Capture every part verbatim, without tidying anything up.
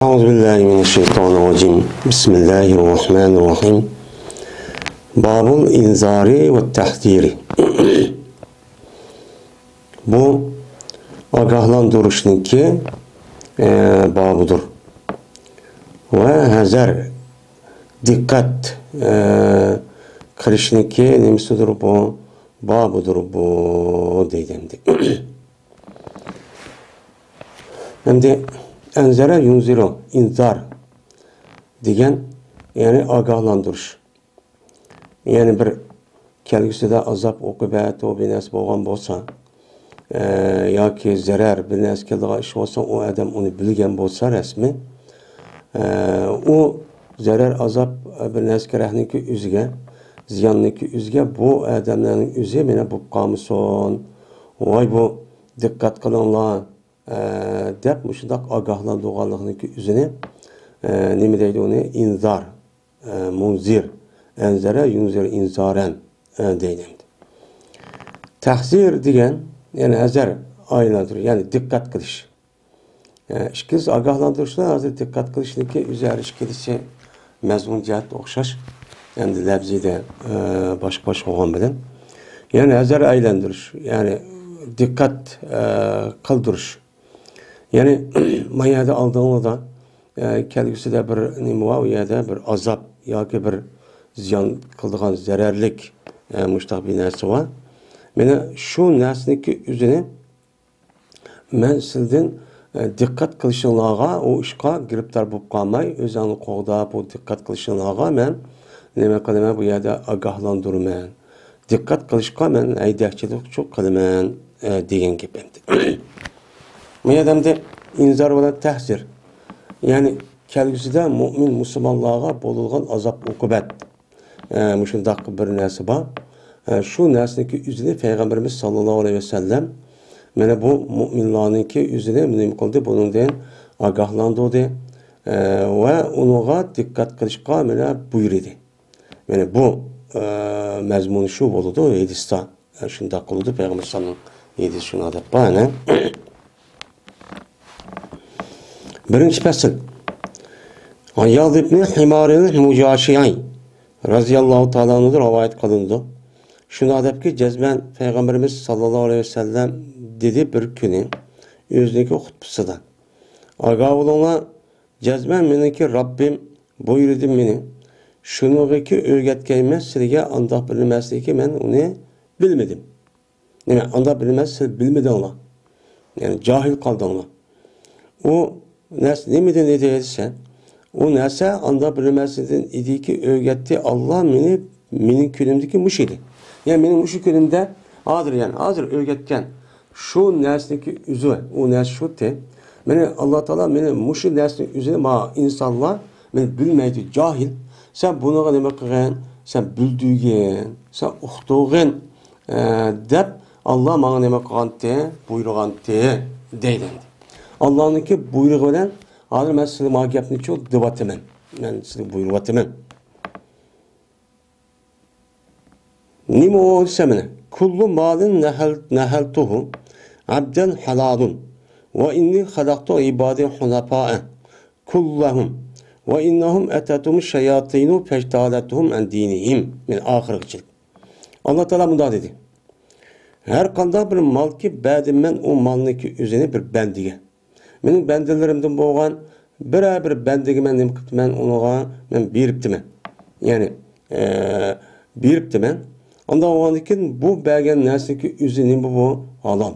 أعوذ بالله من الشيطان الرجيم. بسم الله الرحمن الرحيم. باب الإنذار والتحذير. بۇ ئاگاھلاندۇرۇشنىڭكى، ئە، بابىدۇر. ۋە ھەزەر، دىققەت، ئە، قىلىشنىڭكى نېمىسىدۇر بۇ؟ بابىدۇر بۇ، دەيدۇ ئەمدى. ئەمدى ئەنزەرە يۇنزىرۇ، ئىنزار دېگەن، يەنى ئاگاھلاندۇرۇش. يەنى بىر كەلگۈسىدە ئازاب ئوقۇبەت، ئۇ بىر نەرسە بولغان بولسا، ئە، ياكى زەرەر، بىر نەرسە كېلىدىغان ئىش بولسا، ئۇ ئادەم ئۇنى بىلگەن بولسا رەسمىي، ئە، ئۇ زەرەر، ئازاب، بىر نەرسە كېرەكنىڭكى ئۆزىگە، زىياننىڭكى ئۆزىگە، بۇ ئادەملەرنىڭ ئۆزى مانا بولۇپ قالمىسۇن. ۋاي بۇ، دىققەت قىلىڭلار، ئە، دەپ مۇشۇنداق ئاگاھلاندۇرغانلىقنىڭكى ئۆزىنى، ئە، نېمە دەيدۇ ئۇنى؟ ئىنزار، ئە، مۇنزىر، ئەنزەرە يۇنزىر ئىنزارەن، ئە، دەيدۇ. تەھزىر دېگەن، يەنى ھەزەر ئايلاندۇرۇش، يەنى دىققەت قىلىش. ئە، ئىككىنچىسى ئاگاھلاندۇرۇشتا ھازىر دىققەت قىلىشنىڭكى ئۆزى ھەر ئىككىلىسى مەزمۇن جەھەتتە ئوخشاش، ئەمدى لەپزىدە، ئە، باشقا-باشقا بولغان بىلەن. يەنى ھەزەر ئايلاندۇرۇش، يەنى دىققەت، ئە، قىلدۇرۇش. يەنى ما يەردە ئالدىڭلاردا، ئە، كەلگۈسىدە بىر نېمە بار، ئۇ يەردە بىر ئازاب ياكى بىر زىيان قىلىدىغان زەرەرلىك، ئە، مۇشۇنداق بىر نەرسە بار. مانا شۇ نەرسىنىڭكى ئۆزىنى مەن سىلدىن، ئە، دىققەت قىلىشىڭلارغا، ئۇ ئىشقا گىرىپتار بولۇپ قالماي، ئۆزۈڭلارنى قوغداپ، ئۇ دىققەت قىلىشىڭلارغا مەن نېمە قىلىمەن؟ بۇ يەردە ئاگاھلاندۇرىمەن. دىققەت قىلىشقا مەن ھەيدەكچىلىك قىلىمەن، ئە، دېگەن گەپ ئەمدى. بۇ يەردە ئەمدى ئىنزار بىلەن تەھزىر. يەنى كەلگۈسىدە مۇئمىن مۇسۇلمانلارغا بولىدىغان ئازاب ئوقۇبەت. ئە، مۇشۇنداق بىر نەرسە بار. ئە، شۇ نەرسىنىڭكى ئۆزىنى پەيغەمبىرىمىز ساللاللاھۇ ئەلەيھى ۋەسەللەم مانا بۇ مۇئمىنلارنىڭكى ئۆزىنى نېمە قىلدى؟ بۇنىڭدىن ئاگاھلاندۇردى. ئە، ۋە ئۇنىڭغا دىققەت قىلىشقا مانا بۇيرۇدى. مانا بۇ، ئە، مەزمۇنى شۇ بولىدۇ ھەدىستە. ئە، شۇنداق قىلىدۇ پەيغەمبەر ساللاللاھۇ ئەلەيھى ۋەسەللەم ھەدىس شۇنداق دەپ بار، ئەنە. بىرىنچى پەسىل. ئىياز ئىبنى ھىمارىل مۇجاشىئى رەزىياللاھۇ تائالا ئەنھۇدىن رىۋايەت قىلىنىدۇ. شۇنداق دەپكى، جەزمەن پەيغەمبىرىمىز ساللاللاھۇ ئەلەيھى ۋەسەللەم دېدى بىر كۈنى ئۆزىنىڭكى خۇتبىسىدا: ئاگاھ بولۇڭلار، جەزمەن مېنىڭكى رەببىم بۇيرۇدى مېنى، شۇنىڭغىكى ئۆگەتكەيمەن سىلىگە ئانداق بىر نېمەسىنىكى مەن ئۇنى بىلمىدىم. نېمە، ئانداق بىر نېمە سىز بىلمىدىڭلار. يەنى جاھىل قالدىڭلار. ئۇ نەرسە نېمىدىن ئىدى دېسە، ئۇ نەرسە ئانداق بىر نېمەسىدىن ئىدىكى ئۆگەتتى ئاللا مېنى، مېنىڭ كۈنۈمدىكى مۇشۇ ئىدى. يەنى مېنىڭ مۇشۇ كۈنۈمدە ھازىر، يەنى ھازىر ئۆگەتكەن شۇ نەرسىنىڭكى ئۆزى، ئۇ نەرسە شۇتى. مېنى ئاللا تائالا مېنى مۇشۇ نەرسىنىڭ ئۆزىنى ما ئىنسانلار مېنى بىلمەيدۇ، جاھىل. سەن بۇنىڭغا نېمە قىلغىن؟ سەن بىلدۈرگىن، سەن ئۇقتۇرغىن، ئە، دەپ ئاللا ماڭا نېمە قىلغانتى؟ بۇيرۇغانتى، دەيدۇ ئەمدى. ئاللانىڭكى بۇيرۇقى بىلەن ھازىر مەن سىزگە ما گەپنى شۇ دېۋاتىمەن. مەن سىزگە بۇيرۇۋاتىمەن. نېمە ئۇ دېسە مانا، كل مال نهل-، نهلته عبدا حلال، وإني خلقت عبادي حنفاء كلهم، وإنهم أتتهم الشياطين فاجتالتهم عن دينهم. مانا ئاخىرغىچە. ئاللا تائالا مۇنداق دېدى: ھەر قانداق بىر مالكى بەردىم مەن ئۇ مالنىڭكى ئۆزىنى بىر بەندىگە. مېنىڭ بەندىلىرىمدىن بولغان بىرەر بىر بەندىگە مەن نېمە قىپتىمەن، ئۇنىڭغا مەن بېرىپتىمەن. يەنى، ئە، بېرىپتىمەن. ئانداق بولغاندىن كېيىن بۇ بەرگەن نەرسىنىڭكى ئۆزى نېمە بۇ؟ ھالال.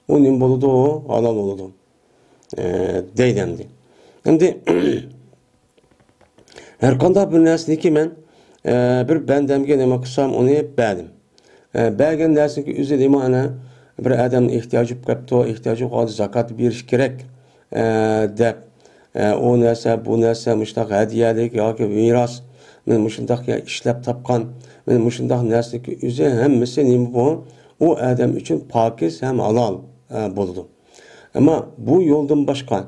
ئۇ نېمە بولىدۇ؟ ھالال بولىدۇ. ئە، دەيدۇ ئەمدى. ئەمدى ھەر قانداق بىر نەرسىنىكى مەن، ئە، بىر بەندەمگە نېمە قىلسام، ئۇنى بەردىم. ئە، بەرگەن نەرسىنىڭكى ئۆزى دېمە، ئەنە، بىر ئادەمنىڭ ئېھتىياجى بولۇپ قاپتۇ، ئېھتىياجى بولغان زاكات بېرىش كېرەك، ئە، دەپ، ئە، ئۇ نەرسە، بۇ نەرسە، مۇشۇنداق ھەدىيەلىك ياكى مىراس، مەن مۇشۇنداق يا ئىشلەپ تاپقان، مەن مۇشۇنداق نەرسىنىڭكى ئۆزى ھەممىسى نېمە بۇ؟ ئۇ ئادەم ئۈچۈن پاكىز ھەم ھالال، ئە، بولىدۇ. ئەمما بۇ يولدىن باشقا،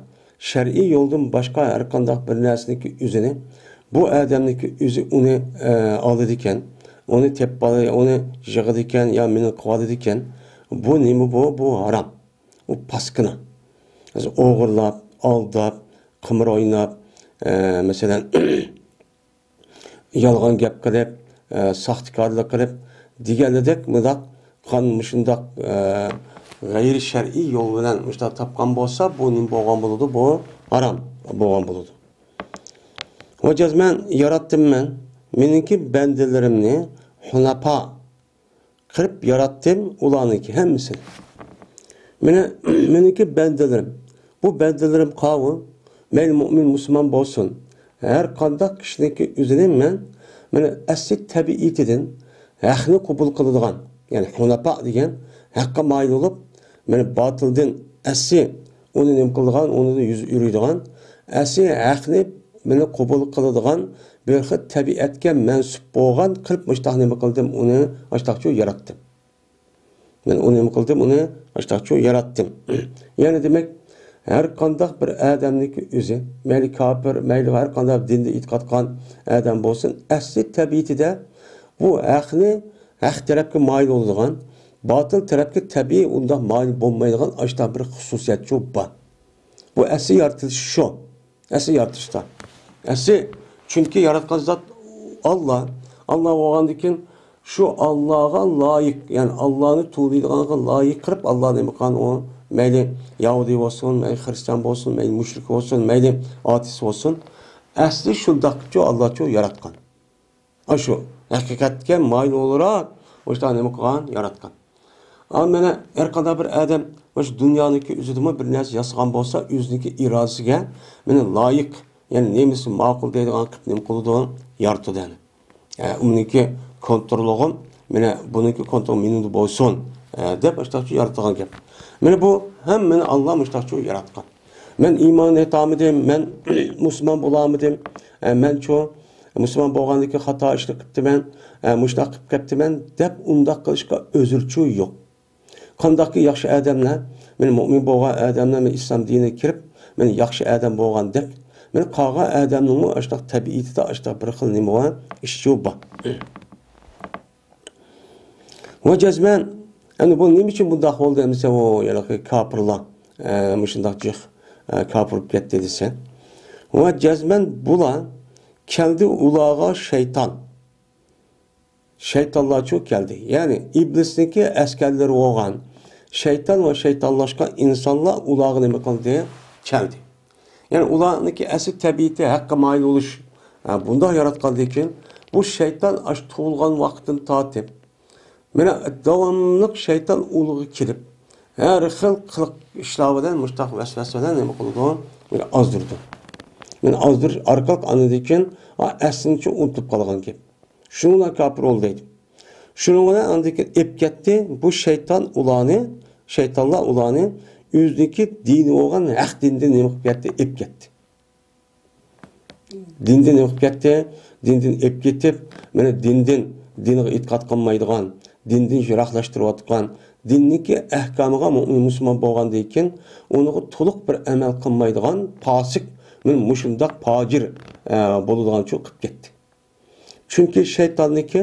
شەرئىي يولدىن باشقا ھەر قانداق بىر نەرسىنىڭكى ئۆزىنى، بۇ ئادەمنىڭكى ئۆزى ئۇنى، ئە، ئالىدىكەن، ئۇنى تېپىپ ئالىدىكەن، ئۇنى يىغىدىكەن يا مېنى قىلىۋالىدىكەن. بۇ نېمە بۇ؟ بۇ ھارام. ئۇ پاسكىنا. ئوغرىلاپ، ئالداپ، قىمار ئويناپ، ئە، مەسىلەن، يالغان گەپ قىلىپ، ئە، ساختىكارلىق قىلىپ دېگەنلىدەك مۇنداق قان مۇشۇنداق، ئە، غەيرىي شەرئىي يول بىلەن مۇشۇنداق تاپقان بولسا، بۇ نېمە بولغان بولىدۇ؟ بۇ ھارام بولغان بولىدۇ. ۋە جەزمەن ياراتتىم مەن مېنىڭكى بەندىلىرىمنى ھۇنەپا قىلىپ ياراتتىم ئۇلارنىڭكى ھەممىسىنى. مېنى، مېنىڭكى بەندىلىرىم. بۇ بەندىلىرىم قاۋۇ؟ مەيلى مۇئمىن، مۇسۇلمان بولسۇن. ھەر قانداق كىشىنىڭكى ئۆزىنى مەن، مېنى ئەسلى تەبىئىتىدىن ھەقنى قوبۇل قىلىدىغان، يەنى ھۇنەپا دېگەن ھەققە مايىل بولۇپ، مېنى باتىلدىن ئەسلى ئۇنى نېمە قىلىدىغان، ئۇنىڭدىن يۈز ئۆرۈيدىغان، ئەسلى ھەقنى مېنى قوبۇل قىلىدىغان بىر خىل تەبىئەتكە مەنسۇپ بولغان قىلىپ مۇشتاق نېمە قىلدىم، ئۇنى ئاشتاقچۇ ياراتتىم. مەن ئۇنى نېمە قىلدىم، ئۇنى ئاشتاقچۇ ياراتتىم. يەنى دېمەك، ھەر قانداق بىر ئادەمنىڭكى ئۆزى، مەيلى كاپىر، مەيلى ھەر قانداق دىندا ئېتىقاد قىلغان ئادەم بولسۇن، ئەسلى تەبىئىتىدە بۇ ھەقنى، ھەق تەرەپكە مايىل بولىدىغان، باتىل تەرەپكە تەبىئىي ئۇنداق مايىل بولمايدىغان ئاشتاق بىر خۇسۇسىيەتچۇ بار. بۇ ئەسلى يارىتىلىش شۇ. ئەسلى يارىتىلىشتا. ئەسلى، چۈنكى ياراتقان زات ئاللا. ئاللا بولغاندىن كېيىن شۇ ئاللاغا لايىق، يەنى ئاللانى تونۇيدىغانغا لايىق قىلىپ ئاللا نېمە قىلغان ئۇ؟ مەيلى يەھۇدىي بولسۇن، مەيلى خىرىستىيان بولسۇن، مەيلى مۇشرىك بولسۇن، مەيلى ئاتېئىست بولسۇن. ئەسلى شۇنداقچۇ ئاللاچۇ ياراتقان. ئاشۇ ھەقىقەتكە مايىل ئولراق مۇشۇنداق نېمە قىلغان؟ ياراتقان. ئەمما مانا ھەر قانداق بىر ئادەم مۇشۇ دۇنيانىڭكى ئۆزىدىمۇ بىر نەرسە ياسىغان بولسا، ئۆزىنىڭكى ئىرادىسىگە مانا لايىق، يەنى نېمىسى ماقۇل دەيدىغان قىلىپ نېمە قىلىدۇ؟ يارىتىدۇ يەنى. ئە، ئۇنىڭكى كونترولىغۇم، مانا بۇنىڭكى كونترول مېنىڭدە بولسۇن، ئە، دەپ مۇشۇنداقچۇ يارىتىدىغان گەپ. مانا بۇ ھەممىنى ئاللا مۇشۇنداقچۇ ياراتقان. مەن ئىمان ئېيتالمىدىم، مەن مۇسۇلمان بولالمىدىم، ئە، مەنچۇ مۇسۇلمان بولغاندىكىن خاتا ئىشنى قىپتىمەن، ئە، مۇشۇنداق قىپ كەپتىمەن دەپ ئۇنداق قىلىشقا ئۆزرىچۇ يوق. قانداقكى ياخشى ئادەملەر، مەن مۇئمىن بولغان ئادەملەر، مەن ئىسلام دىنىغا كىرىپ، مەن ياخشى ئادەم بولغان دەپ، مەن قالغان ئادەمنىڭمۇ ئاشۇنداق تەبىئىتىدە ئاشۇنداق بىر خىل نېمە بار، ئىشچۇ بار. ۋە جەزمەن، ئەنە بۇ نېمە ئۈچۈن بۇنداق بولدى دېسە، ئۇ ھېلىقى كاپىرلار، ئە، مۇشۇنداق جىق، ئە، كاپىر بولۇپ كەتتى دېسە. ۋە جەزمەن بۇلار كەلدى ئۇلارغا شەيتان. شەيتانلارچۇ كەلدى. يەنى ئىبلىسنىڭكى ئەسكەرلىرى بولغان شەيتان ۋە شەيتانلاشقان ئىنسانلار ئۇلارغا نېمە قىلدى؟ كەلدى. يەنى ئۇلارنىڭكى ئەسلى تەبىئىتى ھەققە مايىل بولۇش. ھە، بۇنداق ياراتقاندىن كېيىن بۇ شەيتان ئاشۇ تۇغۇلغان ۋاقىتتىن تارتىپ، مانا داۋاملىق شەيتان ئۇلىغا كېلىپ، ھەر خىل قىلىق ئىشلار بىلەن، مۇشتاق ۋەسۋەسە بىلەن نېمە قىلىدۇ؟ مانا ئازدۇرىدۇ. مانا ئازدۇرۇش ئارقىلىق ئاندىن كېيىن، ھا، ئەسلىنىچۇ ئۇنتۇپ قالغان گەپ. شۇنىڭ بىلەن كاپىر بولدى دەيدۇ. شۇنىڭ بىلەن ئاندىن كېيىن ئېلىپ كەتتى. بۇ شەيتان ئۇلارنى، شەيتانلار ئۇلارنى ئۆزىنىڭكى دىنى بولغان ھەق دىندىن نېمە قىلىپ كەتتى؟ ئېلىپ كەتتى. دىندىن نېمە قىلىپ كەتتى؟ دىندىن ئېلىپ كېتىپ، مانا دىندىن، دىنغا ئېتىقاد قىلمايدىغان، دىندىن يىراقلاشتۇرۇۋاتقان، دىننىڭكى ئەھكامىغا مۇئمىن مۇسۇلمان بولغاندىن كېيىن، ئۇنىڭغا تولۇق بىر ئەمەل قىلمايدىغان پاسىق، مانا مۇشۇنداق پاجىر، ئە، بولىدىغانچۇ قىلىپ كەتتى. چۈنكى شەيتاننىڭكى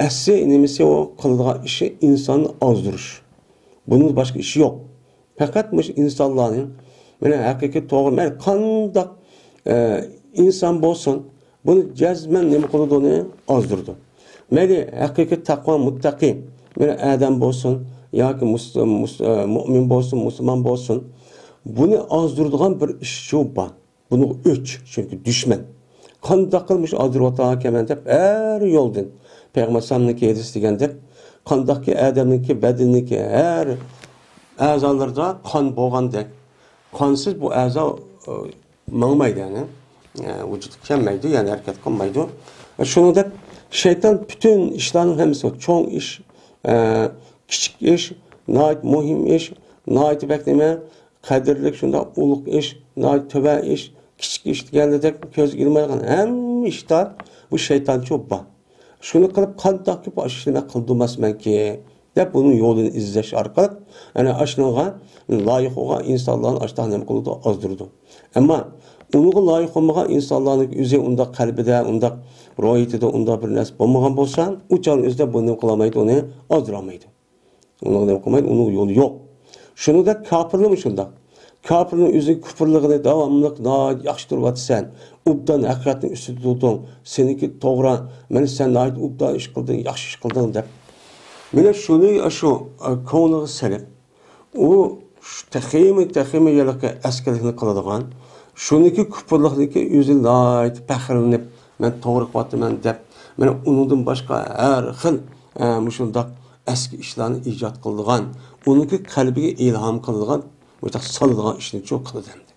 ئەسلى نېمىسى، ئۇ قىلىدىغان ئىشى ئىنساننى ئازدۇرۇش. بۇنىڭ باشقا ئىشى يوق. پەقەت مۇشۇ ئىنسانلارنى، مانا ھەقىقىي توغرا، مەيلى قانداق، ئە، ئىنسان بولسۇن، بۇنى جەزمەن نېمە قىلىدۇ، ئۇنى ئازدۇرىدۇ. مەيلى ھەقىقىي تەقۋا، مۇتتەقىي، مانا ئادەم بولسۇن ياكى مۇس-، مۇس-، ئە، مۇئمىن بولسۇن، مۇسۇلمان بولسۇن، بۇنى ئازدۇرىدىغان بىر ئىشچۇ بار. بۇنىڭغا ئۆچ، چۈنكى دۈشمەن. قانداق قىلىپ مۇشۇ ئازدۇرۇۋاتامەن دەپ ھەر يولدىن، پەيغەمبەر ئەلەيھىسسالامنىڭكى ھەدىسى دېگەندەك، قانداقكى ئادەمنىڭكى بەدىنىدىكى ھەر ئەزالىرىدا قان بولغاندەك، قانسىز بۇ ئەزا، ئە، ماڭمايدۇ، يەنى، ئە، ۋۇجۇدقا كەلمەيدۇ، يەنى ھەرىكەت قىلمايدۇ. شۇنىڭدەك شەيتان پۈتۈن ئىشلارنىڭ ھەممىسى، چوڭ ئىش، ئە، كىچىك ئىش، ناھايىتى مۇھىم ئىش، ناھايىتى بەك نېمە، قەدىرلىك شۇنداق ئۇلۇغ ئىش، ناھايىتى تۆۋەن ئىش، كىچىك ئىش دېگەندەك كۆزگە ئىلمايدىغان ھەممە ئىشتا بۇ شەيتانچۇ بار. شۇنى قىلىپ قانداق قىلىپ ئاشۇ ئىشنى مەن قىلدۇرماسمەنكى دەپ ئۇنىڭ يولىنى ئىزدەش ئارقىلىق، يەنى ئاشۇنىڭغا لايىق بولغان ئىنسانلارنى ئاشۇنداق نېمە قىلىدۇ، ئازدۇرىدۇ. ئەمما ئۇنىڭغا لايىق بولمىغان ئىنسانلارنىڭ ئۆزى ئۇنداق قەلبىدە، ئۇنداق روھىيىتىدە ئۇنداق بىر نەرسە بولمىغان بولسا، ئۇ چاغنىڭ ئۆزىدە بۇ نېمە قىلالمايدۇ، ئۇنى ئازدۇرالمايدۇ. ئۇنىڭغا نېمە قىلمايدۇ؟ ئۇنىڭ يولى يوق. شۇنىڭدەك كاپىرلارمۇ شۇنداق. كاپىرنىڭ ئۆزىنىڭ كۇپۇرلۇقىنى داۋاملىق ناھايىتى ياخشى تۇرۇۋاتىسەن. ئوبدان ھەقىقەتنىڭ ئۈستىدە تۇردۇڭ. سېنىڭكى توغرا. مانا سەن ناھايىتى ئوبدان ئىش قىلدىڭ، ياخشى ئىش قىلدىڭ دەپ. مانا شۇنى شۇ، ئە، كۆڭلىگە سېلىپ، ئۇ شۇ تېخىمۇ، تېخىمۇ ھېلىقى ئەسكىلىكنى قىلىدىغان، شۇنىڭكى كۇپۇرلۇقنىڭكى ئۆزى ناھايىتى پەخىرلىنىپ، مەن توغرا قىلىۋاتىمەن دەپ، مانا ئۇنىڭدىن باشقا ھەر خىل، ئە، مۇشۇنداق ئەسكى ئىشلارنى ئىجاد قىلىدىغان، ئۇنىڭكى قەلبىگە ئىلھام قىلىدىغان، مۇشۇنداق سالىدىغان ئىشنى چۇ قىلىدۇ ئەمدى.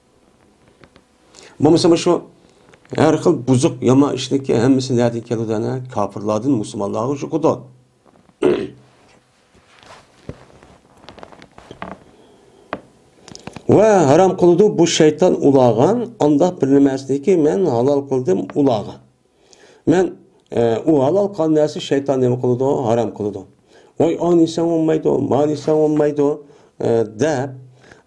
بولمىسا شۇ ھەر خىل بۇزۇق، يامان ئىشنىڭكى ھەممىسى نەدىن كېلىدۇ ئەنە؟ كاپىرلاردىن مۇسۇلمانلارغا يۇقىدۇ. ۋە ھارام قىلىدۇ بۇ شەيتان ئۇلارغا، ئانداق بىر نېمەسىنىكى مەن ھالال قىلدىم ئۇلارغا. مەن، ئە، ئۇ ھالال قىلغان نەرسە شەيتان نېمە قىلىدۇ؟ ھارام قىلىدۇ. ۋاي، ئانى يېسەڭ بولمايدۇ، مانى يېسەڭ بولمايدۇ، ئە، دەپ،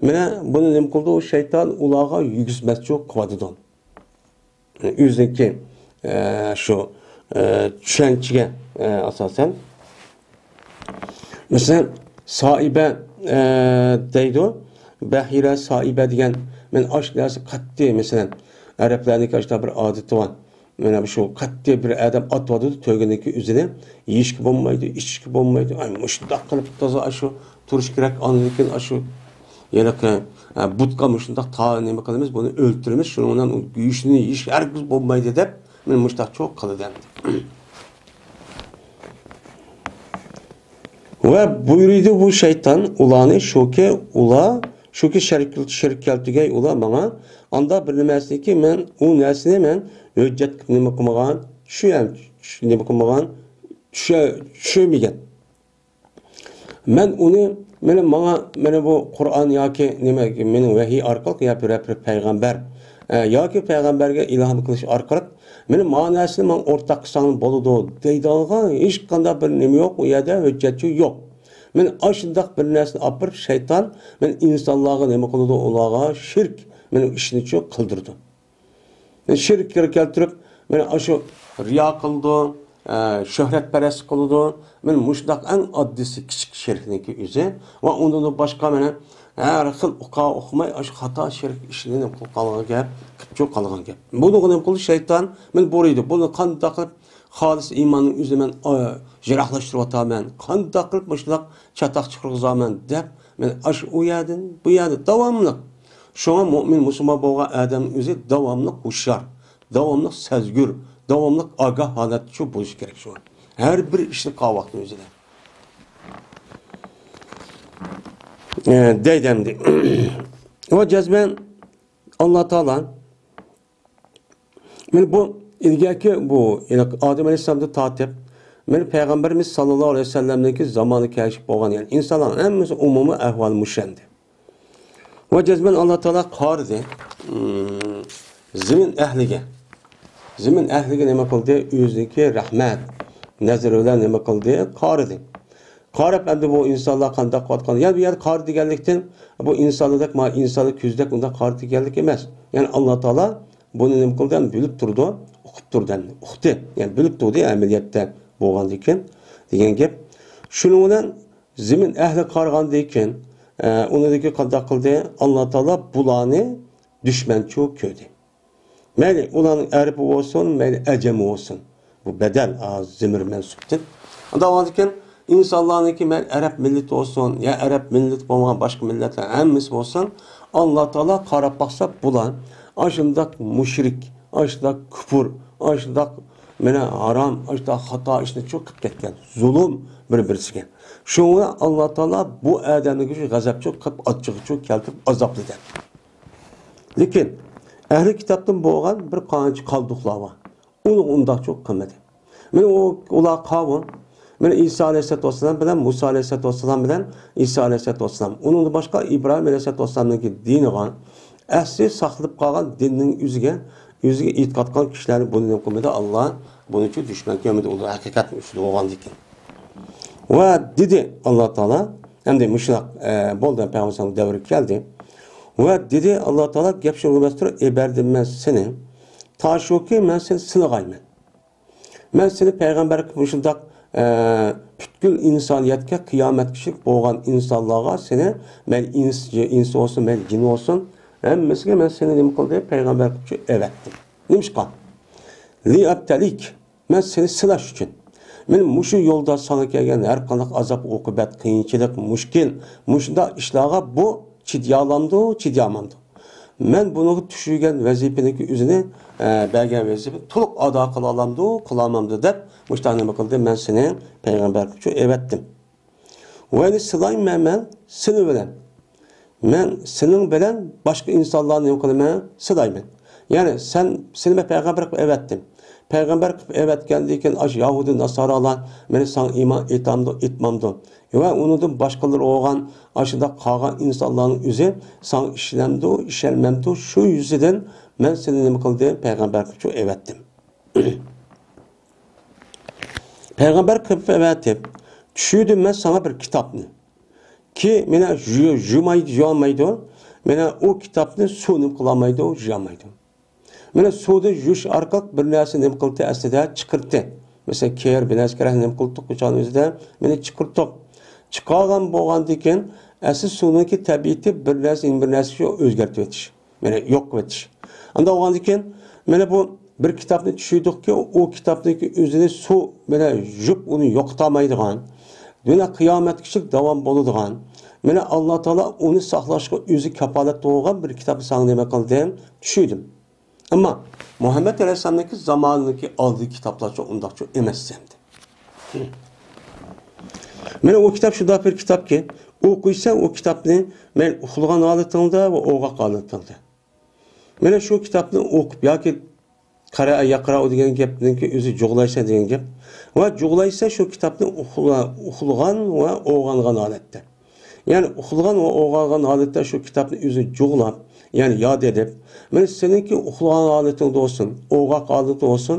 مانا بۇنى نېمە قىلىدۇ؟ شەيتان ئۇلارغا يۈگۈزمەسچۇ قىلىۋاتىدۇ. ئۆزىنىڭكى، ئە، شۇ، ئە، چۈشەنچىگە، ئە، ئاساسەن. مەسىلەن، سائىبە، ئە، دەيدۇ. بەھىرە، سائىبە دېگەن، مەن ئاشۇ نەرسە قەتئىي، مەسىلەن، ئەرەبلەرنىڭكى ئاشۇنداق بىر ئادىتى بار. مانا شۇ قەتئىي بىر ئادەم ئاتىۋاتىدۇ تۆگىنىڭكى ئۆزىنى، يېيىشكە بولمايدۇ، ئىچىشكە بولمايدۇ. ئاي، مۇشۇنداق قىلىپ تازا ئاشۇ تۇرۇش كېرەك. ئاندىن كېيىن ئاشۇ ھېلىقى، ئە، بۇتقا مۇشۇنداق تا-، نېمە قىلىمىز، بۇنى ئۆلتۈرىمىز، شۇنىڭ بىلەن ئۇ گۆشىنى يېيىش ھەرگىز بولمايدۇ دەپ، مانا مۇشۇنداق چوق قىلىدۇ ئەمدى. ۋە بۇيرۇيدۇ بۇ شەيتان ئۇلارنى، شۇكى ئۇلار، شۇكى شېرىك، شېرىك كەلتۈرگەي ئۇلار ماڭا، ئاندا بىر نېمەسىنىكى مەن، ئۇ نەرسىنى مەن ھۆججەت قىلىپ نېمە قىلمىغان، چۈشە-، نېمە قىلمىغان، چۈشە-، چۈشۈرمىگەن. مەن ئۇنى، مانا ماڭا، مانا بۇ قۇرئان ياكى نېمە، مېنىڭ ۋەھىي ئارقىلىق يا بىرەر بىر پەيغەمبەر، ئە، ياكى پەيغەمبەرگە ئىلھام قىلىش ئارقىلىق، مانا مانا نەرسىنى ماڭا ئورتاق قىلساڭ بولىدۇ دەيدىغانغا ھېچقانداق بىر نېمە يوق، ئۇ يەردە ھۆججەتچۇ يوق. مانا ئاشۇنداق بىر نەرسىنى ئاپىرىپ، شەيتان مانا ئىنسانلارغا نېمە قىلىدۇ، ئۇلارغا شىرك، مانا ئىشنىچۇ قىلدۇرىدۇ. شىرك كەلتۈرۈپ، مانا ئاشۇ رىيا قىلىدۇ، ئە، شۆھرەتپەرەسلىك قىلىدۇ. مانا مۇشۇنداق ئەڭ ئاددىيسى كىچىك شىركنىڭكى ئۆزى. ۋە ئۇندىن باشقا مانا ھەر خىل ئۇقا ئۇقماي ئاشۇ خاتا شىرك ئىشنى نېمە قىلىپ قالغان گەپ، قىپچۇ قالغان گەپ. بۇنىڭغا نېمە قىلدى؟ شەيتان مانا بۇيرۇيدۇ. بۇنى قانداق قىلىپ خالىس ئىماننىڭ ئۆزىنى مەن، ئا، يىراقلاشتۇرۇۋاتامەن؟ قانداق قىلىپ مۇشۇنداق چاتاق چىقارغۇزامەن دەپ، مانا ئاشۇ ئۇ يەردىن بۇ يەردە داۋاملىق. شۇڭا مۆمىن مۇسۇلمان بولغان ئادەمنىڭ ئۆزى داۋاملىق ھوشيار، داۋاملىق سەزگۈر، داۋاملىق ئاگاھ ھالەتتە شۇ بولۇشى كېرەك شۇ. ھەر بىر ئىشنى قىلغان ۋاقتىنىڭ ئۆزىدە. ئە، دەيدۇ ئەمدى. ۋە جەزمەن ئاللا تائالا مانا بۇ ئىلگەركى بۇ، يەنى ئادەم ئەلەيھىسسالامدىن تارتىپ، مانا پەيغەمبىرىمىز ساللاللاھۇ ئەلەيھى ۋەسەللەمنىڭكى زامانىغا كەلگۈسى بولغان، يەنى ئىنسانلارنىڭ ھەممىسى ئومۇمىي ئەھۋالى مۇشۇ ئەمدى. ۋە جەزمەن ئاللا تائالا قارىدى، ئىم، زېمىن ئەھلىگە. زېمىن ئەھلىگە نېمە قىلدى؟ ئۆزىنىڭكى رەھمەت نەزىرى بىلەن نېمە قىلدى؟ قارىدى. قاراپ، ئەمدى بۇ ئىنسانلار قانداق قىلىۋاتقان؟ يەنە بۇ يەردە قارىدى دېگەنلىكتىن، بۇ ئىنسانلاردەك، ما، ئىنسانلار كۆزىدەك ئۇنداق قارىدى دېگەنلىك ئەمەس. يەنى ئاللا تائالا بۇنى نېمە قىلدى؟ بىلىپ تۇرىدۇ، ئۇقۇپ تۇردى، ئۇقتى. يەنى بىلىپ تۇردى ئەمەلىيەتتە بولغاندىكىن دېگەن گەپ. شۇنىڭ بىلەن زېمىن ئەھلى قارىغاندىن كېيىن، ئە، ئۇنىڭدىكى قانداق قىلدى؟ ئاللا تائالا بۇلارنى دۈشمەنچۇ كۆردى. مەيلى ئۇلارنىڭ ئەرىپى بولسۇن، مەيلى ئەجەمى بولسۇن. بۇ بەدەل، ئا، زېمىر مەنسۇپتىن. ئۇنداق بولغاندىكىن، ئىنسانلارنىڭكى مەيلى ئەرەب مىللىتى بولسۇن، يا ئەرەب مىللىتى بولمىغان باشقا مىللەتلەر ھەممىسى بولسۇن، ئاللا تائالا قاراپ باقسا، بۇلار ئاشۇنداق مۇشرىك، ئاشۇنداق كۇپۇر، ئاشۇنداق مانا ھارام، ئاشۇنداق خاتا ئىشنى چوقۇپ كەتكەن. زۇلۇم بىر-بىرسىگە. شۇڭا ئاللا تائالا بۇ ئادەمنىڭكى شۇ غەزەپچۇ قىلىپ، ئاچچىقىچۇ كەلتۈرۈپ ئازابلىدى. لېكىن ئەھلى كىتابتىن بولغان بىر قانچە قالدۇقلار بار. ئۇلار ئۇنداقچۇ قىلمىدى. مانا ئۇ، ئۇلار قاۋۇم. مانا ئىسا ئەلەيھىسسالاتۇ ۋەسسالام بىلەن مۇسا ئەلەيھىسسالاتۇ ۋەسسالام بىلەن ئىسا ئەلەيھىسسالاتۇ ۋەسسالام. ئۇنىڭدىن باشقا ئىبراھىم ئەلەيھىسسالاتۇ ۋەسسالامنىڭكى دىنىغا، ئەسلى ساقلىنىپ قالغان دىننىڭ ئۆزىگە، ئۆزىگە ئېتىقاد قىلغان كىشىلەرنى بۇنى نېمە قىلمىدى؟ ئاللا بۇنىچۇ دۈشمەن كۆرمىدى، ئۇلار ھەقىقەتنىڭ ئۈستىدە بولغاندىكىن. ۋە دېدى ئاللا تائالا، ئەمدى مۇشۇنداق، ئە، بولدى، پەيغەمبەر دەۋرى كەلدى. ۋە دېدى ئاللا تائالا، گەپ شۇ ئەمەستۇر، ئېبەردىم مەن سېنى. تا شۇكى، مەن سېنى سىنىغايمەن. مەن سېنى پەيغەمبەر قىلىپ مۇشۇنداق، ئە، پۈتكۈل ئىنسانىيەتكە قىيامەتكىچىلىك بولغان ئىنسانلارغا سېنى، مەيلى ئىنس، ئىنس بولسۇن، مەيلى جىن بولسۇن، ھەممىسىگە مەن سېنى نېمە قىلدىم؟ پەيغەمبەر قىلىپ ئەۋەتتىم. نېمىشقا؟ لىئەبتەلىك. مەن سېنى سىناش ئۈچۈن. مەن مۇشۇ يولدا ساڭا كەلگەن ھەر قانداق ئازاب-ئوقۇبەت، قىيىنچىلىق، مۈشكۈل، مۇشۇنداق ئىشلارغا بۇ چىدىيالامدۇ، چىدىيالمامدۇ؟ مەن بۇنىڭغا چۈشۈرگەن ۋەزىپىنىڭكى ئۆزىنى، ئە، بەرگەن ۋەزىپىنى تولۇق ئادا قىلالامدۇ، قىلالمامدۇ دەپ، مۇشۇنداق نېمە قىلدى، مەن سېنى پەيغەمبەر قىلىپ ئەۋەتتىم. ۋە يەنە سىلايمەن مەن سېنىڭ بىلەن. مەن سېنىڭ بىلەن باشقا ئىنسانلارنى نېمە قىلىمەن؟ سىلايمەن. يەنى سەن، سېنى مەن پەيغەمبەر قىلىپ ئەۋەتتىم. پەيغەمبەر قىلىپ ئەۋەتكەندىن كېيىن ئاشۇ يەھۇدىي ناسارالار مېنى ساڭا ئىمان ئېيتامدۇ، ئېيتمامدۇ؟ ۋە ئۇنىڭدىن باشقىلىرى بولغان ئاشۇنداق قالغان ئىنسانلارنىڭ ئۆزى ساڭا ئىشىنەمدۇ، ئىشەنمەمدۇ؟ شۇ يۈزىدىن مەن سېنى نېمە قىلدىم؟ پەيغەمبەر قىلىپ ئەۋەتتىم. پەيغەمبەر قىلىپ ئەۋەتىپ، چۈشۈردۈم مەن ساڭا بىر كىتابنى. كى، مانا، يۇ-، يۇمايدۇ، يۇيالمايدۇ. مانا، ئۇ كىتابنى سۇ نېمە قىلالمايدۇ، يۇيالمايدۇ. مانا، سۇدا يۇيۇش ئارقىلىق بىر نەرسە نېمە قىلدى، ئەسلىدە چىقىرتتى. مەسىلەن، كىر، بىر نەرسە كېرەك نېمە قىلدۇق، ئۇ چاغنىڭ ئۆزىدە مانا چىقىرتتۇق. چىقارغان بولغاندىن كېيىن، ئەسلى سۇنىڭكى تەبىئىتى بىر نەرسە، بىر نەرسىگە ئۆزگەرتىۋېتىش. مانا يوق قىلىۋېتىش. ئانداق بولغاندىن كېيىن، مانا بۇ بىر كىتابنى چۈشۈردۇقكى، ئۇ كىتابنىڭكى ئۆزىنى سۇ بىلەن يۇيۇپ، ئۇنى يوقىتالمايدىغان، يەنە قىيامەتكىچىلىك داۋام بولىدىغان، مانا ئاللا تائالا ئۇنى ساقلاشقا ئۆزى كاپالەتلىك بولغان بىر كىتابنى ساڭا نېمە قىلدىم؟ چۈشۈردۈم. ئەمما مۇھەممەد ئەلەيھىسسالامنىڭكى زامانىنىڭكى ئالدىدىكى كىتابلارچە ئۇنداقچە ئەمەس ئەمدى. مانا ئۇ كىتاب شۇنداق بىر كىتابكى، ئوقۇيسەن ئۇ كىتابنى، مەن ئۇخلىغان ھالىتىڭدە ۋە ئويغاق ھالىتىڭدە. مانا شۇ كىتابنى ئوقۇپ ياكى قەرە يەقرەئۇ دېگەن گەپنىڭكى ئۆزى جۇغلايسەن دېگەن گەپ. ۋە جۇغلايسەن شۇ كىتابنى ئۇخلا-، ئۇخلىغان ۋە ئويغانغان ھالەتتە. يەنى ئۇخلىغان ۋە ئويغانغان ھالەتتە شۇ كىتابنى ئۆزى جۇغلاپ، يەنى ياد ئېلىپ، مانا سېنىڭكى ئۇخلىغان ھالىتىڭدە بولسۇن، ئويغاق ھالىتىڭدە بولسۇن،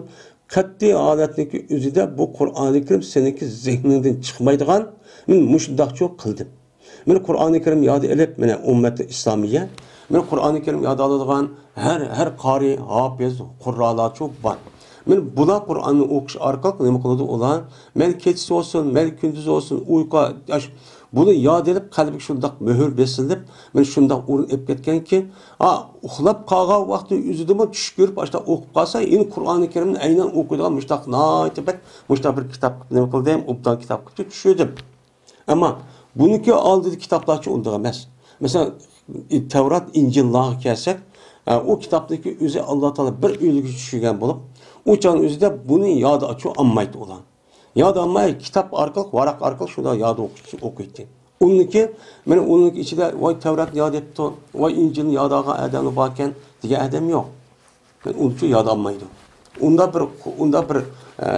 قەتئىي ھالەتنىڭكى ئۆزىدە بۇ قۇرئانى كەرىم سېنىڭكى زېھنىڭدىن چىقمايدىغان، مەن مۇشۇنداقچۇ قىلدىم. مانا قۇرئانى كەرىم ياد ئېلىپ، مانا ئۈممەتى ئىسلامىيە، مانا قۇرئانى كەرىم ياد ئالىدىغان ھەر، ھەر قارى، ھاپىز، قۇررالارچۇ بار. مانا بۇلار قۇرئاننى ئوقۇش ئارقىلىق نېمە قىلىدۇ ئۇلار؟ مەيلى كېچىسى بولسۇن، مەيلى كۈندۈزى بولسۇن، ئۇيقۇ، ياش-، بۇنى ياد ئېلىپ، قەلبىگە شۇنداق مۆھۈر بېسىلىپ، مانا شۇنداق ئورۇن ئېلىپ كەتكەنكى، ھا، ئۇخلاپ قالغان ۋاقتى ئۆزىدىمۇ چۈش كۆرۈپ، ئاشۇنداق ئوقۇپ قالسا، يەنە قۇرئانى كەرىمنى ئەينەن ئوقۇيدىغان مۇشۇنداق ناھايىتى بەك، مۇشۇنداق بىر كىتاب قىلىپ نېمە قىلدىم، ئوبدان كىتاب قىلىپ چۈشۈردۈم. ئەمما بۇنىڭكى ئالدىدا كىتابلارچە ئۇنداق ئەمەس. مەسىلەن، تەۋرات، ئىنجىللارغا كەلسەك، ئە، ئۇ كىتابنىڭكى ئۆزى ئاللا تائالا بىر ئۆيلۈككە چۈشۈرگەن بولۇپ، ئۇ چاغنىڭ ئۆزىدە بۇنى ياد ئاچۇ ئالمايدۇ ئۇلار. ياد ئالماي، كىتاب ئارقىلىق، ۋاراق ئارقىلىق شۇنداق ياد ئوقۇش-، ئوقۇيتتى. ئۇنىڭكى، مانا ئۇنىڭكى ئىچىدە، ۋاي، تەۋراتنى ياد ئېپتۇ، ۋاي، ئىنجىلنى ياد ئالغان ئادەملەر باركەن، دېگەن ئادەم يوق. ئۇنچە ياد ئالمايدۇ. ئۇنداق بىر، ئۇنداق بىر، ئە،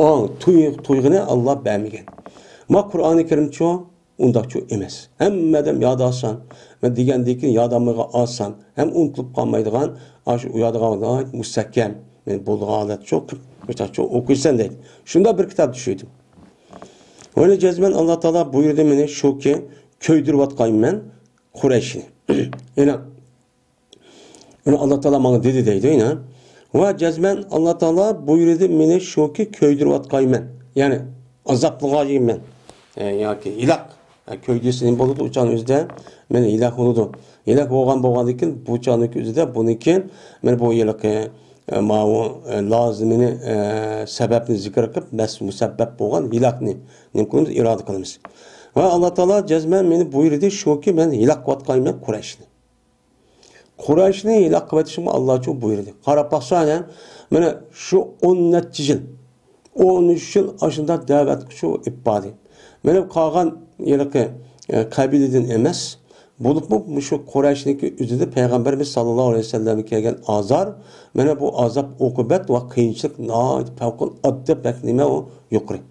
ئاڭ، تۇي-، تۇيغۇنى ئاللا بەرمىگەن. ما قۇرئانى كەرىمچۇ، ئۇنداقچۇ ئەمەس. ھەممە ئادەم ياد ئالسان، مەن دېگەندىن كېيىن ياد ئالمىغان ئالسان، ھەم ئۇنتۇلۇپ قالمايدىغان، ئاشۇ ئۇيادىغان مۇستەھكەم، مەن بولىدىغان ھالەتچۇ قىپ، مۇشۇنداقچۇ ئوقۇيسەن دەيدۇ. شۇنداق بىر كىتاب چۈشۈردۈم. ۋە جەزمەن ئاللا تائالا بۇيرۇدى مېنى شۇكى، كۆيدۈرۈۋاتقايمەن قۇرەيشنى. يەنە ئۇنى ئاللا تائالا ماڭا دېدى دەيدۇ يەنە. ۋە جەزمەن ئاللا تائالا بۇيرۇدى مېنى شۇكى كۆيدۈرۈۋاتقايمەن. يەنى ئازابلىغايمەن. ئە، ياكى ھېلاك. ئە، كۆيدۈرسە نېمە بولىدۇ؟ ئۇ چاغنىڭ ئۆزىدە مەن ھېلاك بولىدۇ. ھېلاك بولغان بولغاندىن كېيىن بۇ چاغنىڭ ئۆزىدە بۇنىڭ كېيىن مەن بۇ ھېلىقى، ئە، ماۋۇ، ئە، لازىمىنى، ئە، سەۋەبنى زىكىر قىلىپ، مەس-، مۇسەببەپ بولغان ھېلاكنى نېمە قىلىمىز؟ ئىرادە قىلىمىز. ۋە ئاللا تائالا جەزمەن مېنى بۇيرۇدى شۇكى مەن ھېلاك قىلىۋاتقايمەن قۇرەيشنى. قۇرەيشنى ھېلاك قىلىۋېتىشىمغا ئاللاچۇ بۇيرۇدى. قاراپ باقسا، ئەنە، مانا شۇ ئون نەچچە يىل، ئون ئۈچ يىل ئاشۇنداق دەۋەتكىچۇ ئېلىپ باردى. مانا قالغان ھېلىقى، ئە، قەبىلىدىن ئەمەس، بولۇپمۇ مۇشۇ قۇرەيشنىڭكى ئۆزىدە پەيغەمبىرىمىز ساللاللاھۇ ئەلەيھى ۋەسەللەمگە كەلگەن ئازار، مانا بۇ ئازاب، ئوقۇبەت ۋە قىيىنچىلىق ناھايىتى پەۋقۇلئاددە بەك نېمە ئۇ يۇقىرى.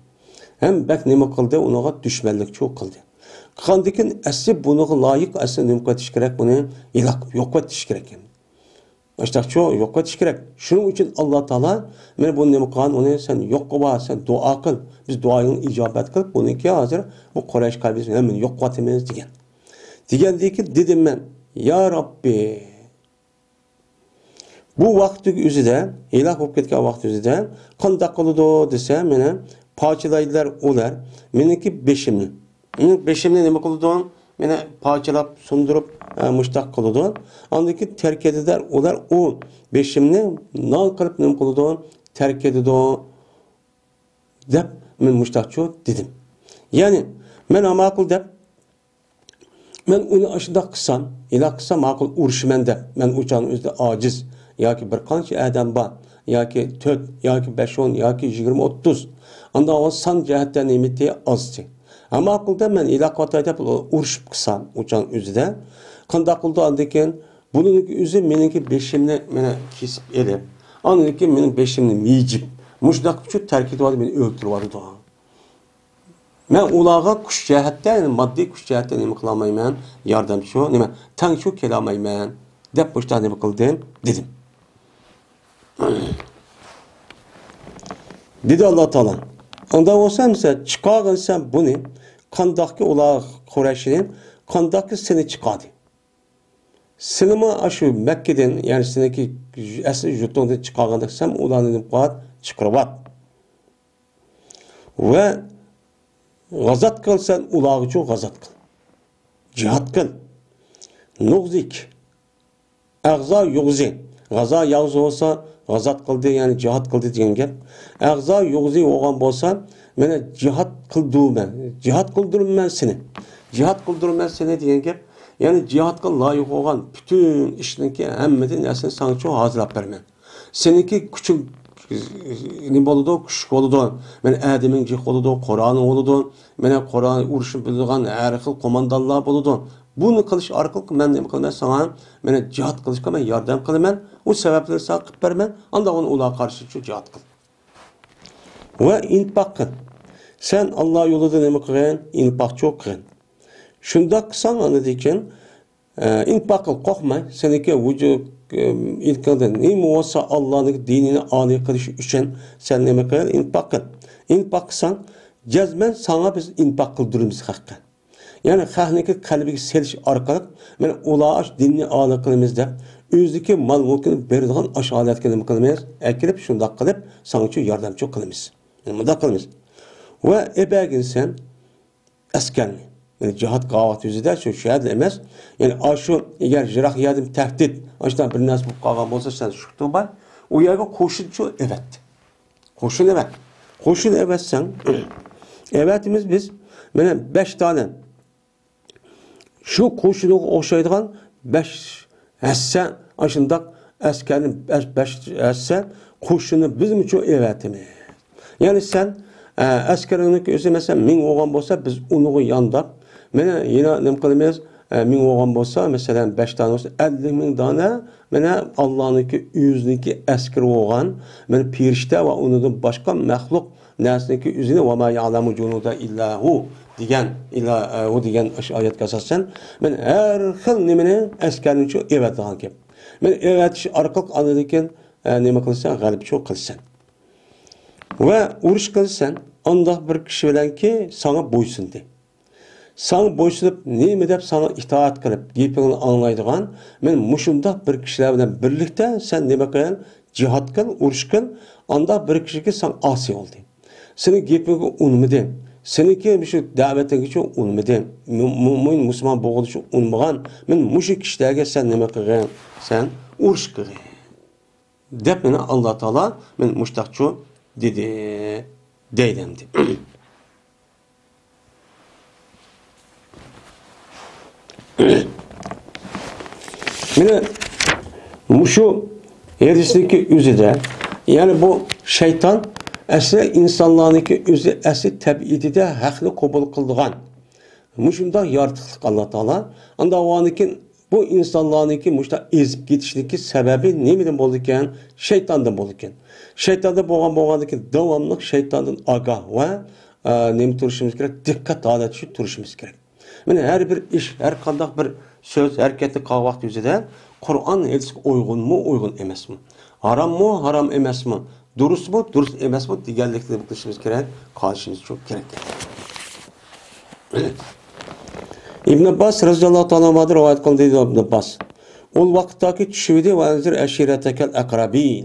ھەم بەك نېمە قىلدى، ئۇنىڭغا دۈشمەنلىكچۇ قىلدى. قىلغاندىن كېيىن ئەسلى بۇنىڭغا لايىق ئەسلى نېمە قىلىۋېتىش كېرەك؟ بۇنى ھېلاق قىلىپ يوق قىلىۋېتىش كېرەك. ئاشتاقچۇ يوق قىلىۋېتىش كېرەك. شۇنىڭ ئۈچۈن ئاللا تائالا، مانا بۇنى نېمە قىلغان؟ ئۇنى سەن يوق قىلىۋەر، سەن دۇئا قىل. بىز دۇئايىڭنى ئىجابەت قىلىپ، بۇنىڭكى ھازىر بۇ قۇرەيش قەبىلىسىنى ھەممىنى يوق قىلىۋېتىمىز دېگەن. دېگەندىن كېيىن دېدىم مەن، يا رەببى، بۇ ۋاقىتتىكى ئۆزىدە، ھېلاك بولۇپ كەتكەن ۋاقىت ئۆزىدە قانداق قىلىدۇ دېسە، مانا پارچىلايدىلەر ئۇلار مېنىڭكى بېشىمنى. مېنىڭ بېشىمنى نېمە قىلىدۇ؟ مېنى پارچىلاپ، سۇندۇرۇپ، ئە، مۇشتاق قىلىدۇ. ئاندىن كېيىن تەرك ئېتىدىلەر ئۇلار ئۇ بېشىمنى نان قىلىپ نېمە قىلىدۇ؟ تەرك ئېتىدۇ، دەپ مەن مۇشتاقچۇ دېدىم. يەنى مەن ھاماقۇل دەپ، مەن ئۇنى ئاشۇنداق قىلسام، ھېلىق قىلسام ماقۇل ئۇرۇشىمەن دەپ، مەن ئۇ چاغنىڭ ئۆزىدە ئاجىز، ياكى بىر قانچە ئادەم بار، ياكى تۆت، ياكى بەش ئون، ياكى يىگىرمە ئوتتۇز. ئانداق بولسا سان جەھەتتە نېمىتى ئازچى. ھاماقۇلدا مەن ھېلىق قىلىۋاتاي دەپ ئۇرۇشۇپ قىلسام، ئۇ چاغنىڭ ئۆزىدە قانداق قىلىدۇ ئاندىن كېيىن؟ بۇنىڭ ئۆزى مېنىڭكى بېشىمنى مانا كېسىپ ئېلىپ، ئاندىن كېيىن مېنىڭ بېشىمنى مىجىپ، مۇشۇنداق قىلىپ شۇ تەرك ئېتىۋالدى، مېنى ئۆلتۈرۈۋالىدۇ. مەن ئۇلارغا كۈچ جەھەتتە، يەنى ماددىي كۈچ جەھەتتە نېمە قىلالمايمەن؟ ياردەمچۇ، نېمە، تەڭچۇ كېلەلمەيمەن، دەپ مۇشۇنداق نېمە قىلدىم، دېدىم. دېدى ئاللا تائالا. ئۇنداق بولسا، مىسال، چىقارغىنسەن بۇنى، قانداقكى ئۇلار قۇرەيشنى، قانداقكى سېنى چىقاردى؟ سېنىمۇ ئاشۇ مەككىدىن، يەنى سېنىڭكى ئەسلى يۇرتۇڭدىن چىقارغاندەك سەن ئۇلارنى نېمە قىلىۋات؟ چىقىرىۋات. ۋە غازات قىل، سەن ئۇلارغىچۇ غازات قىل. جىھاد قىل. نۇغزىك. ئەغزا يۇغزى. غازا ياغزا بولسا، غازات قىلدى، يەنى جىھاد قىلدى دېگەن گەپ. ئەغزا يۇغزى بولغان بولسا، مانا جىھاد قىلدۇرىمەن. جىھاد قىلدۇرىمەن سېنى. جىھاد قىلدۇرىمەن سېنى دېگەن گەپ. يەنى جىھادقا لايىق بولغان پۈتۈن ئىشنىڭكى ھەممىدىن نەرسىنى ساڭىچۇ ھازىرلاپ بېرىمەن. سېنىڭكى كۈچۈڭ نېمە بولىدۇ؟ كۈچلۈك بولىدۇ. مانا ئادىمىڭ جىق بولىدۇ، قورالىڭ بولىدۇ. مانا قورال ئۇرۇشۇپ بىلىدىغان ھەر خىل قوماندانلار بولىدۇ. بۇنى قىلىش ئارقىلىق مەن نېمە قىلىمەن ساڭا؟ مانا جىھاد قىلىشقا مەن ياردەم قىلىمەن. ئۇ سەۋەبلەرنى ساڭا قىلىپ بېرىمەن. ئاندىن ئۇلارغا قارشى شۇ جىھاد قىل. ۋە ئىنپاق قىل. سەن ئاللا يولىدا نېمە قىلغىن؟ ئىنپاقچۇ قىلغىن. شۇنداق قىلساڭ، ئاندىن كېيىن ئە، ئىنپاق قىل، قورقماي. سېنىڭكى ۋۇجۇ-، ئە، ئىلكىڭدە نېمە بولسا، ئاللانىڭ دىنىنى ئالىي قىلىش ئۈچۈن سەن نېمە قىل؟ ئىنپاق قىل. ئىنپاق قىلساڭ، جەزمەن ساڭا بىز ئىنپاق قىلدۇرىمىز خەققە. يەنى خەقنىڭكى قەلبىگە سېلىش ئارقىلىق، مانا ئۇلار ئاشۇ دىننى ئالىي قىلىمىز دەپ، ئۆزىدىكى مال-مۈلكىنى بېرىدىغان ئاشۇ ھالەتكە نېمە قىلىمىز؟ ئەكىرىپ، شۇنداق قىلىپ، ساڭىچۇ ياردەمچۇ قىلىمىز. يەنى مۇنداق قىلىمىز. ۋە ئەبەگىنسەن، ئەسكەرنى. يەنى جىھاد قىلغان ۋاقتى يۈزىدە شۇ، شۇ يەردە ئەمەس. يەنى ئاشۇ ئەگەر يىراق يەردىن تەھدىت، ئاشۇنداق بىر نەرسە بولۇپ قالغان بولسا، سەن شۇ بار. ئۇ يەرگە قوشۇنچۇ ئەۋەت. قوشۇن ئەۋەت. قوشۇن ئەۋەتسەڭ، ئەۋەتىمىز بىز. مانا بەش دانە. شۇ قوشۇنغا ئوخشايدىغان بەش ھەسسە ئاشۇنداق ئەسكەرنى، بەش، بەش ھەسسە قوشۇننى بىزمۇچۇ ئەۋەتىمىز. يەنى سەن، ئە، ئەسكىرىڭنىڭكى ئۆزى، مەسىلەن، مىڭ بولغان بولسا، بىز ئۇنىغا يانداپ، مانا يەنە نېمە قىلىمىز؟ ئە، مىڭ بولغان بولسا، مەسىلەن، بەش دانە بولسا، ئەللىك مىڭ دانە، مانا ئاللانىڭكى ئۆزىنىڭكى ئەسكىرى بولغان، مانا پېرىشتە ۋە ئۇنىڭدىن باشقا مەخلۇق نەرسىنىڭكى ئۆزىنى، ۋە ما يەئلەمۇ جۇنۇدە ئىللا ھۇ دېگەن، ئىللا، ئە، ھۇ دېگەن ئاشۇ ئايەتكە ئاساسەن، مانا ھەر خىل نېمىنى ئەسكەرنىچۇ ئەۋەتىدىغان گەپ. مانا ئەۋەتىش ئارقىلىق ئاندىن كېيىن، ئە، نېمە قىلىسەن؟ غەلىبىچۇ قىلىسەن. ۋە ئۇرۇش قىلىسەن، ئانداق بىر كىشى بىلەنكى ساڭا بويسۇندى. ساڭا بويسۇنۇپ، نېمە دەپ ساڭا ئىتائەت قىلىپ، گېپىڭنى ئاڭلايدىغان، مەن مۇشۇنداق بىر كىشىلەر بىلەن بىرلىكتە سەن نېمە قىل؟ جىھاد قىل، ئۇرۇش قىل، ئانداق بىر كىشىگە ساڭا ئاسىي بولدى. سېنىڭ گېپىڭگە ئۇنىمىدى. سېنىڭكى مۇشۇ دەۋىتىڭگىچۇ ئۇنىمىدى. مۇ-، مۇ-، مۇئمىن مۇسۇلمان بولغۇچۇ ئۇنىمىغان، مەن مۇشۇ كىشىلەرگە سەن نېمە قىلغىن؟ سەن ئۇرۇش قىلغىن. دەپ مانا ئاللا تائالا مەن مۇشتاقچۇ دېدى، دەيدۇ ئەمدى. مانا مۇشۇ ھەدىسنىڭكى ئۆزىدە، يەنى بۇ شەيتان ئەسلى ئىنسانلارنىڭكى ئۆزى ئەسلى تەبىئىتىدە ھەقنى قوبۇل قىلىدىغان مۇشۇنداق يارىتىقلىق ئاللا تائالا. ئانداق بولغاندىكىن بۇ ئىنسانلارنىڭكى مۇشۇنداق ئېزىپ كېتىشىدىكى سەۋەبى نېمىدىن بولىدىكەن؟ شەيتاندىن بولىدىكەن. شەيتاندىن بولغان، بولغاندىكىن داۋاملىق شەيتاندىن ئاگاھ ۋە، ئە، نېمە تۇرۇشىمىز كېرەك؟ دىققەت ھالەتتە تۇرۇشىمىز كېرەك. مانا ھەر بىر ئىش، ھەر قانداق بىر سۆز، ھەرىكەتنى قىلغان ۋاقىت يۈزىدە قۇرئان ھەدىسكە ئۇيغۇنمۇ، ئۇيغۇن ئەمەسمۇ؟ ھاراممۇ، ھارام ئەمەسمۇ؟ دۇرۇسمۇ، دۇرۇس ئەمەسمۇ دېگەنلىكنى بىلىشىمىز كېرەك، قارىشىمىز كېرەك. ئىبن ئابباس رەزىياللاھۇ تائالا ئەنھۇدىن رىۋايەت قىلىندى، دەيدۇ ئىبن ئابباس. ئۇ ۋاقىتتاكى چۈشۈۋىدى، ۋە ئەنزىر ئەشىرەتەكەل ئەقرەبىن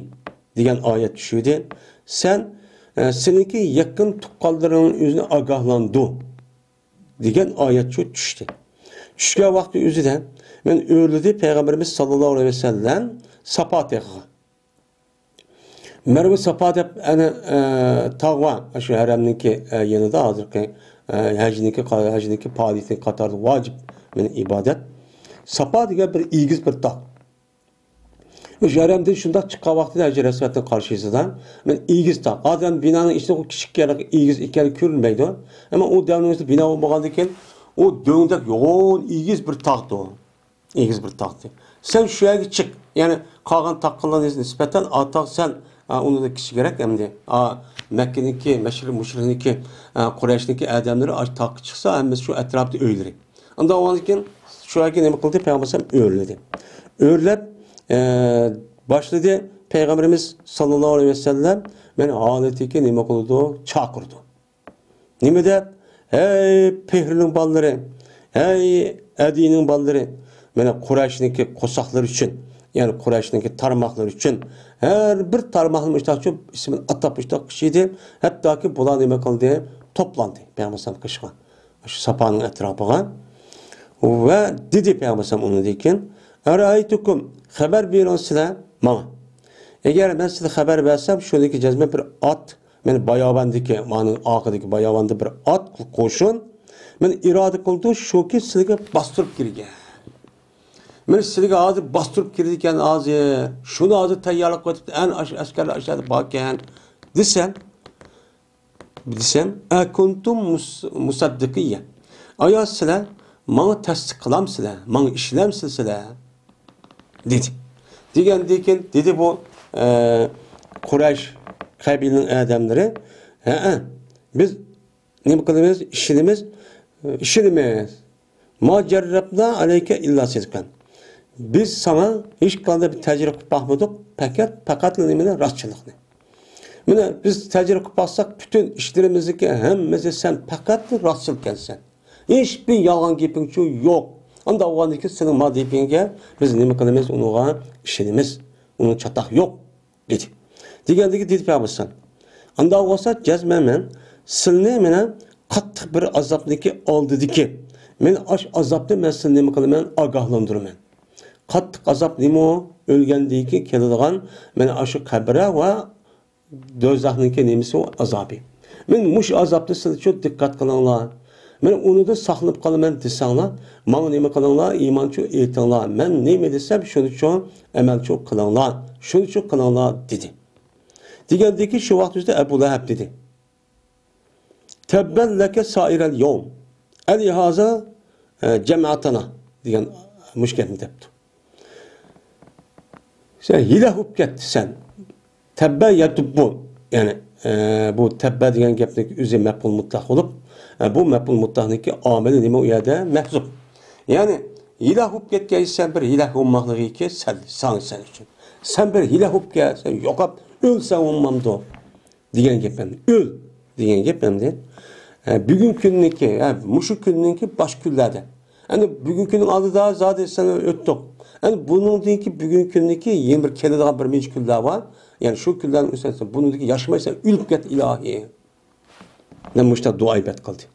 دېگەن ئايەت چۈشۈۋىدى. سەن ئە، سېنىڭكى يېقىن تۇغقانلىرىڭ ئۆزىنى ئاگاھلاندۇ، دېگەن ئايەت شۇ چۈشتى. چۈشكەن ۋاقتى ئۆزىدە مەن ئۆرلىدى پەيغەمبىرىمىز ساللاللاھۇ ئەلەيھى ۋەسەللەم ساپا تېغىغا. مەرۋە ساپا دەپ ئەنە، ئە، تاغ بار. شۇ ھەرەمنىڭكى، ئە، يېنىدا ھازىرقى، ئە، ھەجنىڭكى، ھەجنىڭكى پائالىيىتىنىڭ قاتارىدا ۋاجىپ مەن ئىبادەت. ساپا دېگەن بىر ئېگىز بىر تاغ. مۇشۇ ھەرەمدىن شۇنداق چىققان ۋاقتىدا ھەجەر ئەسۋەدنىڭ قارشىسىدا مەن ئېگىز تاغ. ھازىر ئەمدى بىنانىڭ ئىچىدە ئۇ كىچىك يەرلىك ئېگىز ئىكەنلىكى كۆرۈنمەيدۇ. ئەمما ئۇ دەۋرنىڭ ئۆزىدە بىنا بولمىغاندىكىن ئۇ دۆڭدەك يوغان ئېگىز بىر تاغدۇ. ئېگىز بىر تاغدى. سەن شۇ يەرگە چىق. يەنى قالغان تاغقىلارغا نىسبەتەن ئا تاغ سەن، ئا، ئۇنىڭدىن كىچىكرەك ئەمدى. ئا، مەككىنىڭكى، مەشرىق مۇشرىقنىڭكى، ئا، قۇرەيشنىڭكى ئادەملىرى ئاشۇ تاغقا چىقسا ھەممىسى شۇ ئەتراپتا ئۆيلىرى. ئۇنداق بولغاندىن كېيىن شۇ يەرگە نېمە قىلدى؟ پەيغەمبەر ئەلەيھىسسالام ئۆرلىدى. ئۆرلەپ، ئە، باشلىدى. پەيغەمبىرىمىز ساللاللاھۇ ئەلەيھى ۋەسەللەم مەن ھالىتىگە نېمە قىلىدۇ؟ چاقىرىدۇ. نېمە دەپ؟ ھەي، پېھرىنىڭ بالىلىرى، ھەي، ئەدىينىڭ بالىلىرى، مانا قۇرەيشنىڭكى قورساقلىرى ئۈچۈن، يەنى قۇرەيشنىڭكى تارماقلىرى ئۈچۈن، ھەر بىر تارماقنى مۇشتاق ئىسمىنى ئاتاپ مۇشتاق قىشىدى. ھەتتاكى بۇلار نېمە قىلدى؟ توپلاندى پەيغەمبەر ئەلەيھىسسالام قېشىغا. شۇ ساپانىڭ ئەتراپىغا. ۋە دېدى پەيغەمبەر ئەلەيھىسسالام ئۇنىڭدىن كېيىن، ئەرەئەيتۇكۇم، خەۋەر بېرىڭ سىلەر ماڭا. ئەگەر مەن سىلەرگە خەۋەر بەرسەم، شۇنىڭكى جەزمەن بىر ئات، مەن باياۋاندىكى، مانا ئارقىدىكى باياۋاندا بىر ئات قوشۇن، مەن ئىرادە قىلدى، شۇكى سىلىگە باستۇرۇپ كىرگەن. مەن سىلىگە ھازىر باستۇرۇپ كىرىدىكەن ھازىر. شۇنى ھازىر تەييارلىق قىلىۋېتىپتۇ، ئەنە ئاشۇ ئەسكەرلەر ئاشۇ يەردە باركەن، دېسەم، دېسەم، ئەكۇنتۇم مۇس-، مۇسەددىقىيە. ئايا سىلەر ماڭا تەستىق قىلامسىلەر، ماڭا ئىشىنەمسىلەر سىلەر؟ دېدى. دېگەندىن كېيىن دېدى بۇ، ئە، قۇرەيش قەبىلىنىڭ ئادەملىرى، ھەئە، بىز نېمە قىلىمىز؟ ئىشىنىمىز، ئىشىنىمىز. ما جەررەبنا ئەلەيكە ئىللا سىدقەن. بىز ساڭا ھېچقانداق بىر تەجرىبە قىلىپ باقمىدۇق، پەقەت، پەقەتلا نېمىنى؟ راستچىللىقنى. مانا بىز تەجرىبە قىلىپ باقساق، پۈتۈن ئىشلىرىمىزدىكى ھەممىسى سەن پەقەت راستچىل ئىكەنسەن. ھېچبىر يالغان گېپىڭچۇ يوق. ئانداق بولغاندىكىن سېنىڭ ما گېپىڭگە بىز نېمە قىلىمىز؟ ئۇنىڭغا ئىشىنىمىز. ئۇنىڭ چاتاق يوق. دېدى. دېگەندىكى دېدى پەيغەمبەر ئەلەيھىسسالام. ئانداق بولسا جەزمەن مەن سىلنى مانا قاتتىق بىر ئازابنىڭكى ئالدىدىكى، مەن ئاش ئازابنى مەن سىلنى نېمە قىلىمەن؟ ئاگاھلاندۇرىمەن. قاتتىق ئازاب نېمە؟ ئۆلگەندىن كېيىن كېلىدىغان مانا ئاشۇ قەبرە ۋە دوزاخنىڭكى نېمىسى ئۇ؟ ئازابى. مەن مۇشۇ ئازابنى سىلەر شۇ دىققەت قىلىڭلار. مەن ئۇنىڭدىن ساقلىنىپ قالىمەن دېسەڭلار، ماڭا نېمە قىلىڭلار؟ ئىمانچۇ ئېيتىڭلار. مەن نېمە دېسەم، شۇنىچۇ ئەمەلچۇ قىلىڭلار. شۇنىچۇ قىلىڭلار، دېدى. دېگەندىكى شۇ ۋاقىت ئۆزىدە ئەبۇ لەھەب دېدى. تەببەن لەكە سائىرەل يەۋم. ئەلىھازا، ئە، جەمەتەنا دېگەن مۇشۇ گەپنى دەپتۇ. سەن ھىلاك بولۇپ كەتتى سەن. تەببە يەتۇببۇ. يەنى، ئە، بۇ تەببە دېگەن گەپنىڭ ئۆزى مەپئۇل مۇتلەق بولۇپ، ئە، بۇ مەپئۇل مۇتلەقنىڭكى ئامىلى نېمە ئۇ يەردە؟ مەھزۇپ. يەنى ھىلاك بولۇپ كەتكەن سەن بىر ھىلاك بولماقلىقىكى سەل ساڭا سەن ئۈچۈن. سەن بىر ھىلاك بولۇپ كەتسەن، يوقاپ ئۆلسەڭ بولمامدۇ؟ دېگەن گەپ ئەمدى. ئۆل دېگەن گەپ ئەمدى. ئە، بۈگۈنكى كۈننىڭكى، ھە، مۇشۇ كۈننىڭكى باشقا كۈنلەردە. ئەنە بۈگۈنكى كۈننىڭ ئالدىدا زادى سەن ئۆتتۇق. ئەنە بۇنىڭدىن كېيىن بۈگۈنكى كۈننىڭكى يەنە بىر كېلىدىغان بىر نەچچە كۈنلەر بار. يەنى شۇ كۈنلەرنى ئۆتسەڭ، بۇنىڭدىن كېيىن ياشىمايسەن، ئۆلۈپ كەت ئىلاھىي. دەپ مۇشۇنداق دۇئا ئىبادەت قىلدى.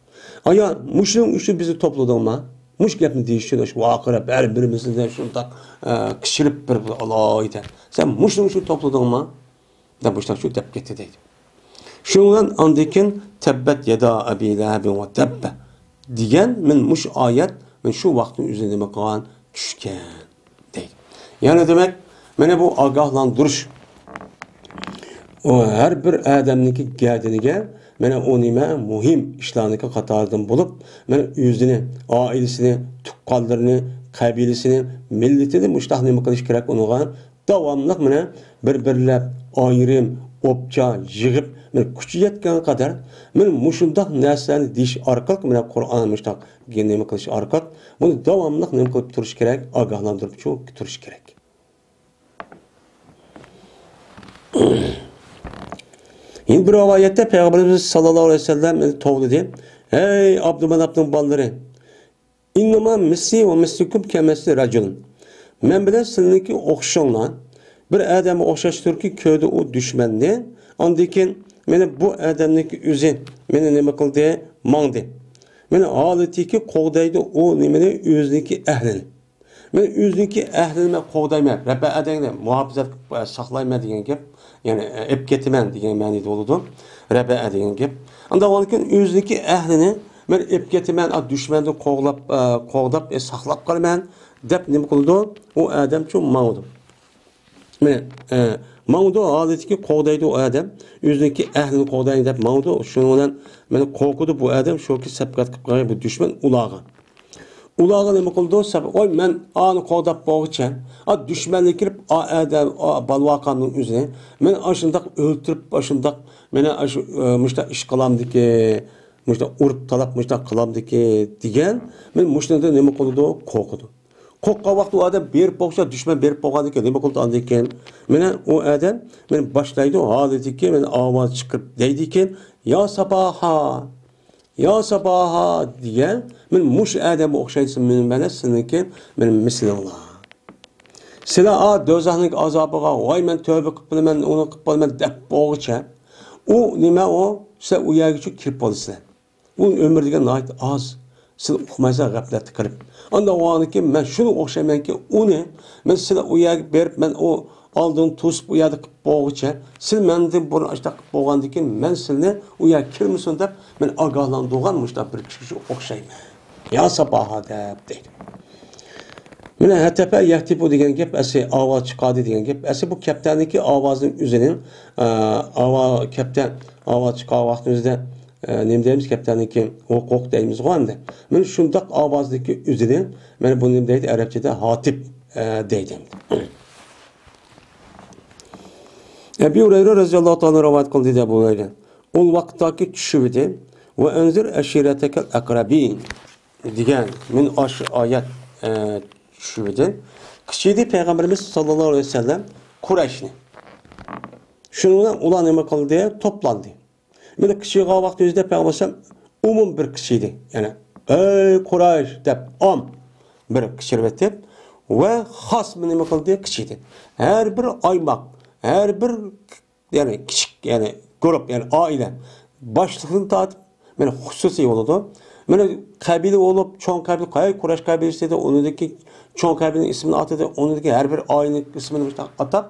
ئايا، مۇشۇنىڭ ئۈچۈن بىزنى توپلىدىڭما؟ مۇشۇ گەپنى دېيىش ئۈچۈن شۇ ۋارقىراپ، ھەر بىرىمىزنى شۇنداق، ئە، قىچقىرىپ بىر ئالاھىدە. سەن مۇشۇنىڭ ئۈچۈن توپلىدىڭما؟ دەپ مۇشۇنداق شۇ دەپ كەتتى دەيدۇ. شۇنىڭ بىلەن ئاندىن كېيىن تەببەت يەدا ئەبى لەھەبىن ۋە تەببە دېگەن مەن مۇشۇ ئايەت مەن شۇ ۋاقىتنىڭ ئۆزىدە نېمە قىلغان؟ چۈشكەن دەيدۇ. يەنى دېمەك، مانا بۇ ئاگاھلاندۇرۇش. ئۇ ھەر بىر ئادەمنىڭكى گەدىنىگە مانا ئۇ نېمە مۇھىم ئىشلارنىڭكى قاتارىدىن بولۇپ، مانا ئۆزىنى، ئائىلىسىنى، تۇغقانلىرىنى، قەبىلىسىنى، مىللىتىنى مۇشتاق نېمە قىلىش كېرەك ئۇنىڭغا؟ داۋاملىق مانا بىر-بىرلەپ ئايرىم، ئوپچا يىغىپ، مانا كۈچى يەتكەن قەدەر مانا مۇشۇنداق نەرسىلەرنى دېيىش ئارقىلىق، مانا قۇرئان مۇشتاق نېمە قىلىش ئارقىلىق، بۇنى داۋاملىق نېمە قىلىپ تۇرۇش كېرەك؟ ئاگاھلاندۇرۇپ تۇرۇش كېرەك. يەنە بىر رىۋايەتتە پەيغەمبىرىمىز ساللاللاھۇ ئەلەيھى ۋەسەللەم توۋلىدى. ھەي ئابدۇماناپنىڭ بالىلىرى! ئىننەما مىسلى ۋە مىسلۇكۇم كەمەسلى رەجۇل. مەن بىلەن سىلىنىڭكى ئوخشىشىڭلار. بىر ئادەمگە ئوخشاشتۇركى، كۆردى ئۇ دۈشمەننى. ئاندىن كېيىن مانا بۇ ئادەمنىڭكى ئۆزى مانا نېمە قىلدى؟ ماڭدى. مانا ھالىتىكى قوغدايدۇ ئۇ نېمىنى؟ ئۆزىنىڭكى ئەھلىنى. مەن ئۆزىنىڭكى ئەھلىنى مەن قوغدايمەن، رەبەئە دېگەندە مۇھاپىزەت قىلىپ، ئە، ساقلايمەن دېگەن گەپ، يەنى، ئە، ئېلىپ كېتىمەن دېگەن مەنىدە بولىدۇ، رەبەئە دېگەن گەپ. ئاندىن كېيىن ئۆزىنىڭكى ئەھلىنى مەن ئېلىپ كېتىمەن، ئا، دۈشمەندىن قوغلاپ، ئە، قوغداپ، ئە، ساقلاپ قالىمەن دەپ نېمە قىلىدۇ؟ ئۇ ئادەمچۇ ماڭىدۇ. مانا، ئە، ماڭىدۇ ھالىتىكى قوغدايدۇ ئۇ ئادەم. ئۆزىنىڭكى ئەھلىنى قوغدايمەن دەپ ماڭىدۇ. شۇنىڭ بىلەن مانا قورقىدۇ بۇ ئادەم، شۇكى سەپقەت قىلىپ قالغان بۇ دۈشمەن ئۇلارغا. ئۇلارغا نېمە قىلىدۇ؟ سەپ-، ۋاي، مەن ئانى قوغداپ بولغۇچە، ئا، دۈشمەنلەر كېلىپ، ئا، ئادەم، ئا، بالىۋاقاننىڭ ئۆزىنى مەن ئاشۇنداق ئۆلتۈرۈپ، ئاشۇنداق، مانا ئاشۇ، ئە، مۇشۇنداق ئىش قىلامدىكى، مۇشۇنداق ئۇرۇپ تالاپ، مۇشۇنداق قىلامدىكى دېگەن، مانا مۇشۇنىڭدىن نېمە قىلىدۇ؟ قورقىدۇ. قورققان ۋاقتى ئۇ ئادەم بېرىپ بولغۇچە، دۈشمەن بېرىپ بولغاندىن كېيىن نېمە قىلىدۇ ئاندىن كېيىن؟ مانا ئۇ ئادەم مانا باشلايدۇ، ھالىتىكى مانا ئاۋاز چىقىرىپ دەيدىكەن، يا ساپاھا، يا ساپاھا دېگەن، مانا مۇشۇ ئادەمگە ئوخشايدۇ، مانا سىلىنىڭكى مانا مىسلىڭلار. سىلەر ئا دوزاخنىڭ ئازابىغا، ۋاي مەن تۆۋە قىلىپ بولىمەن، ئۇنى قىلىپ بولىمەن دەپ بولغۇچە، ئۇ نېمە ئۇ؟ سىلەر ئۇ يەرگىچە كىرىپ بولىسىلەر. ئۇ ئۆمۈر دېگەن ناھايىتى ئاز. سىلەر ئۇقمايسىلەر غەپلەتتە قېلىپ. ئانداق بولغاندىكىن مەن شۇنىڭغا ئوخشايمەنكى، ئۇنى مەن سىلەر ئۇ يەرگە بېرىپ، مەن ئۇ ئالدىن توسۇپ ئۇ يەردە قىلىپ بولغۇچە، سىلەر مەندىن بۇرۇن ئاشۇنداق قىلىپ بولغاندىكىن مەن سىلىنى ئۇ يەرگە كىرمىسۇن دەپ مەن ئاگاھلاندۇرغان مۇشۇنداق بىر كىشىگە ئوخشايمەن. يا ساپاھا دەپ دەيدۇ. مانا ھەتەپە يەھتىپۇ دېگەن گەپ ئەسلى ئاۋاز چىقاردى دېگەن گەپ. ئەسلى بۇ كەپتەرنىڭكى ئاۋازىنىڭ ئۆزىنىڭ، ئە، ئاۋا-، كەپتەر ئاۋاز چىقارغان ۋاقتىمىزدا، ئە، نېمە دەيمىز؟ كەپتەرنىڭكى ھوقۇق دەيمىزغۇ ئەمدى. مانا شۇنداق ئاۋازدىكى ئۆزىنى، مانا بۇنى نېمە دەيدۇ؟ ئەرەبچىدە ھاتىپ، ئە، دەيدۇ. ئەبى ھۇرەيرە رەزىياللاھۇ تائالا رىۋايەت قىلدى دەپ بۇ يەردە. ئۇ ۋاقىتتاكى چۈشۈۋىدى. ۋە ئەنزىر ئەشىرەتەكەل ئەقرەبىن دېگەن مىن ئاشۇ ئايەت، ئە، چۈشۈۋىدى. قىچىدى پەيغەمبىرىمىز ساللاللاھۇ ئەلەيھى ۋەسەللەم قۇرەيشنى. شۇنىڭ بىلەن ئۇلار نېمە قىلدى؟ توپلاندى. مانا قىچىغان ۋاقتىمىزدا پەيغەمبەر ئەلەيھىسسالام ئومۇمىي بىر قىچىدى. يەنى، ئەي قۇرەيش دەپ ئام بىر قىچىرىۋېتىپ ۋە خاس نېمە قىلدى؟ قىچىدى. ھەر بىر ئايماق، ھەر بىر، يەنى كىچىك، يەنى گۇرۇپ، يەنى ئائىلە باشلىقىدىن تارتىپ، مانا خۇسۇسىي بولىدۇ. مانا قەبىلە بولۇپ، چوڭ قەبىلە، ھەي قۇرەيش قەبىلىسى دەيدۇ، ئۇنىڭدىكى چوڭ قەبىلىنىڭ ئىسمىنى ئاتىدۇ، ئۇنىڭدىكى ھەر بىر ئائىلىنىڭ ئىسمىنى مۇشۇنداق ئاتاپ،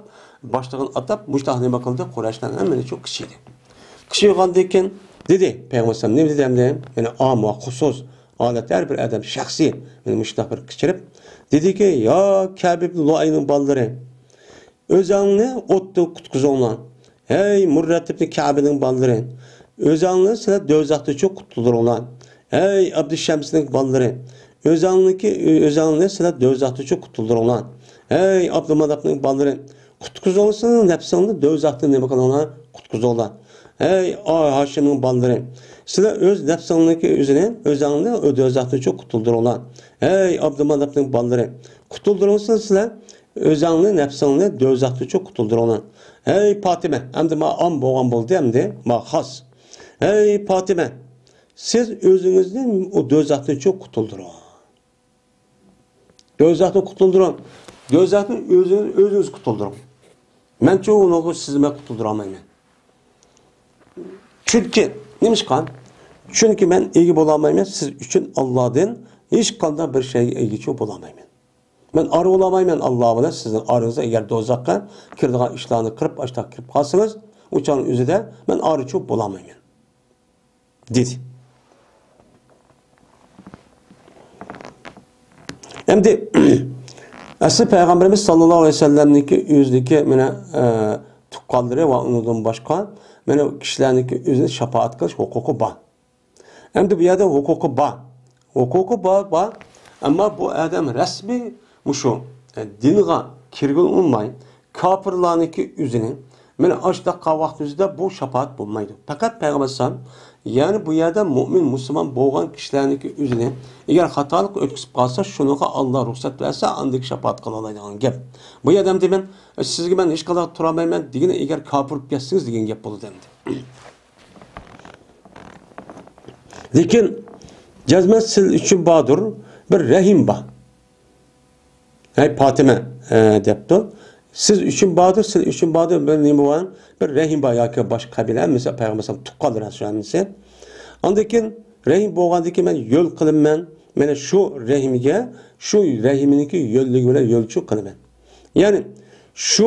باشلىقىنى ئاتاپ، مۇشۇنداق نېمە قىلدى؟ قۇرەيشلارنىڭ ھەممىنى شۇ قىچىدى. قىچىغاندىن كېيىن دېدى پەيغەمبەر ئەلەيھىسسالام، نېمە دېدى ئەمدى؟ يەنى ئام ۋە خۇسۇس ھالەتتە ھەر بىر ئادەم شەخسىي مانا مۇشۇنداق بىر قىچىرىپ دېدىكى، يا كەب ئىبن لۇئەينىڭ بالىلىرى، ئۆزەڭنى ئوتتىن قۇتقۇزۇڭلار. ھەي مۇررەت ئىبن كەبنىڭ بالىلىرى، ئۆزەڭنى سىلەر دوزاختىنچۇ قۇتۇلدۇرۇڭلار. ھەي ئابدۇشەمسنىڭ بالىلىرى، ئۆزەڭنىكى، ئۆزەڭنى سىلەر دوزاختىنچۇ قۇتۇلدۇرۇڭلار. ھەي ئابدۇماناپنىڭ بالىلىرى، قۇتقۇزۇڭلار نەپسىڭنى دوزاختىن نېمە قىلىڭلار، قۇتقۇزۇڭلار. ھەي ئا-، ھاشىمنىڭ بالىلىرى، سىلەر ئۆز نەپسىڭنىڭكى ئۆزىنى، ئۆزەڭنى دوزاختىنچۇ قۇتۇلدۇرۇڭلار. ھەي ئابدۇماناپنىڭ بالىلىرى، قۇتۇلدۇرۇڭلار سىلەر ئۆزەڭنى، نەپسىڭنى دوزاختىنچۇ قۇتۇلدۇرۇڭلار. ھەي پاتىمە، ئەمدى ما ئام بولغان بولدى ئەمدى، ما خاس. ھەي پاتىمە، سىز ئۆزىڭىزنى ئۇ دوزاختىنچۇ قۇتۇلدۇرۇڭ. دوزاختىن قۇتۇلدۇرۇڭ. دوزاختىن ئۆزىڭىز، ئۆزىڭىز قۇتۇلدۇرۇڭ. مەنچۇ ئۇنىڭغا سىزنى مەن قۇتۇلدۇرالمايمەن. چۈنكى، نېمىشقا؟ چۈنكى مەن ئىگە بولالمايمەن سىز ئۈچۈن ئاللادىن ھېچقانداق بىر شەيگە ئىگىچۇ بولالمايمەن. مەن ئارا بولالمايمەن ئاللا بىلەن سىزنىڭ ئارىڭىزدا، ئەگەر دوزاخقا كىرىدىغان ئىشلارنى قىلىپ، ئاشتاق كىرىپ قالسىڭىز، ئۇ چاغنىڭ ئۆزىدە مەن ئارىچۇ بولالمايمەن. دېدى. ئەمدى ئەسلى پەيغەمبىرىمىز ساللاللاھۇ ئەلەيھى ۋەسەللەمنىڭكى ئۆزىدىكى مانا، ئە، تۇغقانلىرى ۋە ئۇنىڭدىن باشقا مانا كىشىلەرنىڭكى ئۆزىنى شاپائەت قىلىش ھوقۇقى بار. ئەمدى بۇ يەردە ھوقۇقى بار. ھوقۇقى بار، بار. ئەمما بۇ ئادەم رەسمىي مۇشۇ، ئە، دىنغا كىرگىلى ئۇنىماي، كاپىرلارنىڭكى ئۆزىنى، مانا ئاشۇنداق قىلغان ۋاقتىمىزدا بۇ شاپائەت بولمايدۇ. پەقەت پەيغەمبەر ئەلەيھىسسالام، يەنى بۇ يەردە مۆمىن، مۇسۇلمان بولغان كىشىلەرنىڭكى ئۆزىنى، ئەگەر خاتالىق ئۆتكۈزۈپ قالسا، شۇنىڭغا ئاللا رۇخسەت بەرسە، ئاندىن شاپائەت قىلالايدىغان گەپ. بۇ يەردە ئەمدى مەن، سىزگە مەن ھېچقانداق تۇرالمايمەن دېگىنى، ئەگەر كاپىر بولۇپ كەتسىڭىز دېگەن گەپ بولىدۇ ئەمدى. لېكىن جەزمەن سىز ئۈچۈن باردۇر، بىر رەھىم بار. ھەي پاتىمە، ئە، دەپتۇ. سىز ئۈچۈن باردۇر، سىلەر ئۈچۈن باردۇر، بىر نېمە بار، بىر رەھىم بار ياكى باشقا قەبىلە، مەسىلەن، پەيغەمبەر ئەلەيھىسسالام تۇغقانلىرى شۇ ھەممىسى. ئاندىن كېيىن رەھىم بولغاندىن كېيىن مەن يول قىلىمەن، مانا شۇ رەھىمگە، شۇ رەھىمنىڭكى يۆلىگى بىلەن يولچۇ قىلىمەن. يەنى شۇ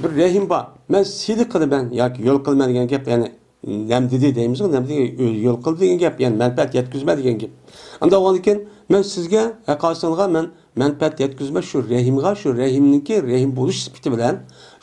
بىر رەھىم بار، مەن سىلە قىلىمەن ياكى يول قىلىمەن دېگەن گەپ، يەنى نەمدىدى دەيمىزغۇ، نەمدىدى يول قىلدى دېگەن گەپ، يەنى مەنپەئەت يەتكۈزمە دېگەن گەپ. ئانداق بولغاندىن كېيىن مەن سىزگە، ھەققاسىڭغا مەن مەنپەئەت يەتكۈزمە شۇ رەھىمغا، شۇ رەھىمنىڭكى رەھىم بولۇش سۈپىتى بىلەن،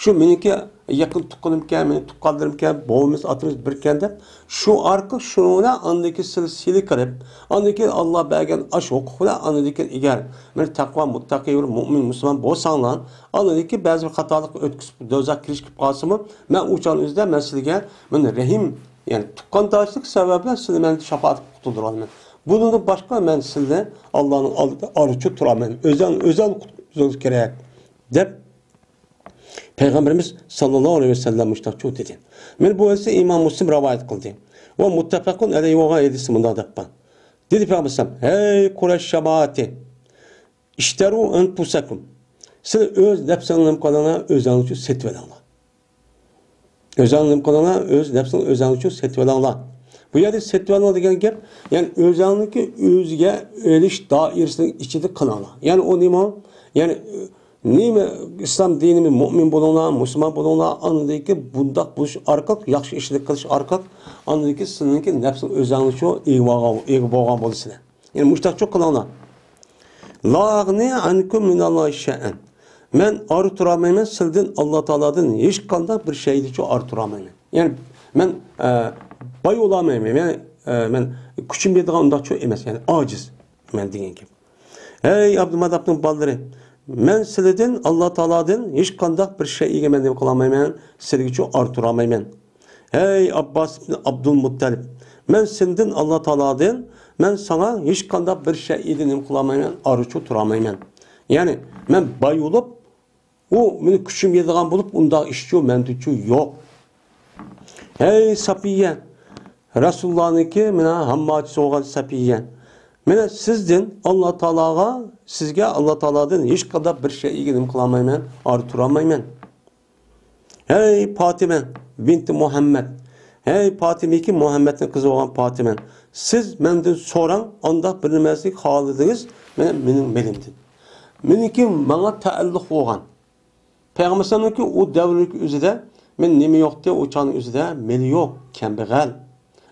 شۇ مېنىڭكى يېقىن تۇغقىنىمكەن، مېنىڭ تۇغقانلىرىمكەن، بوۋىمىز، ئاتىمىز بىركەن دەپ، شۇ ئارقىلىق شۇنىڭ بىلەن ئاندىن كېيىن سىلە، سىلە قىلىپ، ئاندىن كېيىن ئاللا بەرگەن ئاش ھوقۇق بىلەن ئاندىن كېيىن ئەگەر مېنى تەقۋا، مۇتتەقىي بىر مۇئمىن، مۇسۇلمان بولساڭلار، ئاندىن كېيىن بەزى بىر خاتالىققا ئۆتكۈزۈپ دوزاخ كىرىش كېلىپ قالسىمۇ، مەن ئۇ چاغنىڭ ئۆزىدە مەن سىلىگە مېنى رەھىم، يەنى تۇغقانداشلىق سەۋەبى بىلەن سىلىنى مەن شاپائەت قۇتۇلدۇرۇۋالىمەن. بۇنىڭدىن باشقا مەن سىلىنى ئاللانىڭ ئالدىدا ئارىچۇ تۇرالمايمەن. ئۆزەڭ، ئۆزەڭ قۇتقۇزۇڭ كېرەك، دەپ پەيغەمبىرىمىز ساللاللاھۇ ئەلەيھى ۋەسەللەم مۇشۇنداق دېدى. مانا بۇ ھەدىسنى ئىمام مۇسلىم رىۋايەت قىلدى. ۋە مۇتتەپەقۇن ئەلەيھى بولغان ھەدىستە مۇنداق دەپ بار. دېدى پەيغەمبەر ئەلەيھىسسالام، ھەي قۇرەيش جامائىتى، ئىشتەرۇ ئەنپۇسەكۇم. سىلەر ئۆز نەپسىڭلارنى نېمە قىلىڭلار، ئۆزەڭلار ئۈچۈن سېتىۋېلىڭلار. ئۆزەڭلار نېمە قىلىڭلار، ئۆز نەپسىڭلار ئۆزەڭلار ئۈچۈن سېتىۋېلىڭلار. بۇ يەردە سېتىۋېلىڭلار دېگەن گەپ، يەنى ئۆزەڭنىڭكى ئۆزىگە ئېلىش دائىرىسىنىڭ ئىچىدە قىلىڭلار. يەنى ئۇ نېمە؟ يەنى نېمە ئىسلام دىنىمىز، مۇئمىن بولۇڭلار، مۇسۇلمان بولۇڭلار، ئاندىن كېيىن بۇنداق بولۇش ئارقىلىق، ياخشى ئىشلار قىلىش ئارقىلىق، ئاندىن كېيىن سىلىنىڭكى نەپسىڭ ئۆزەڭلار ئۈچۈن ئىگە بولغان، ئىگە بولغان بولىسىلەر. يەنى مۇشۇنداقچۇ قىلىڭلار. لا ئەغنى ئەنكۇم مىناللاھى شەيئەن. مەن ئارا تۇرالمايمەن، سىلدىن، ئاللا تائالادىن ھېچقانداق بىر شەيئىچۇ ئارا تۇرالمايمەن. يەنى مەن، ئە، باي بولالمايمەن. مەن، ئە، مەن كۈچۈم يەتىدىغان ئۇنداقچۇ ئەمەس، يەنى ئاجىز مەن دېگەن گەپ. ھەي ئابدۇماناپنىڭ بالىلىرى، مەن سىلىدىن، ئاللا تائالادىن ھېچقانداق بىر شەيئىگە مەن نېمە قىلالمايمەن، سىلىگىچۇ ئارا تۇرالمايمەن. ھەي ئابباس ئىبن ئابدۇلمۇتتەلىپ، مەن سېنىڭدىن، ئاللا تائالادىن، مەن ساڭا ھېچقانداق بىر شەيئىدىن نېمە قىلالمايمەن، ئارىچۇ تۇرالمايمەن. يەنى مەن باي بولۇپ، ئۇ مېنىڭ كۈچۈم يېتىدىغان بولۇپ، ئۇنداق ئىشچۇ مەندىچۇ يوق. ھەي سەپىيە، رەسۇلۇللانىڭكى مانا ھامماچىسى بولغان سەپىيە، مانا سىزدىن، ئاللا تائالاغا، سىزگە ئاللا تائالادىن ھېچقانداق بىر شەيئىگە نېمە قىلالمايمەن، ئارا تۇرالمايمەن. ھەي پاتىمە بىنتى مۇھەممەد، ھەي پاتىمىكى مۇھەممەدنىڭ قىزى بولغان پاتىمە، سىز مەندىن سوراڭ، ئانداق بىر نېمىسىنى خالىدىڭىز، مانا مېنىڭ مېلىمدىن. مېنىڭكى ماڭا تەئەللۇق بولغان. پەيغەمبەر ئەلەيھىسسالامنىڭكى ئۇ دەۋرنىڭكى ئۆزىدە مېنىڭ نېمە يوقتى، ئۇ چاغنىڭ ئۆزىدە مېلى يوق، كەمبەغەل.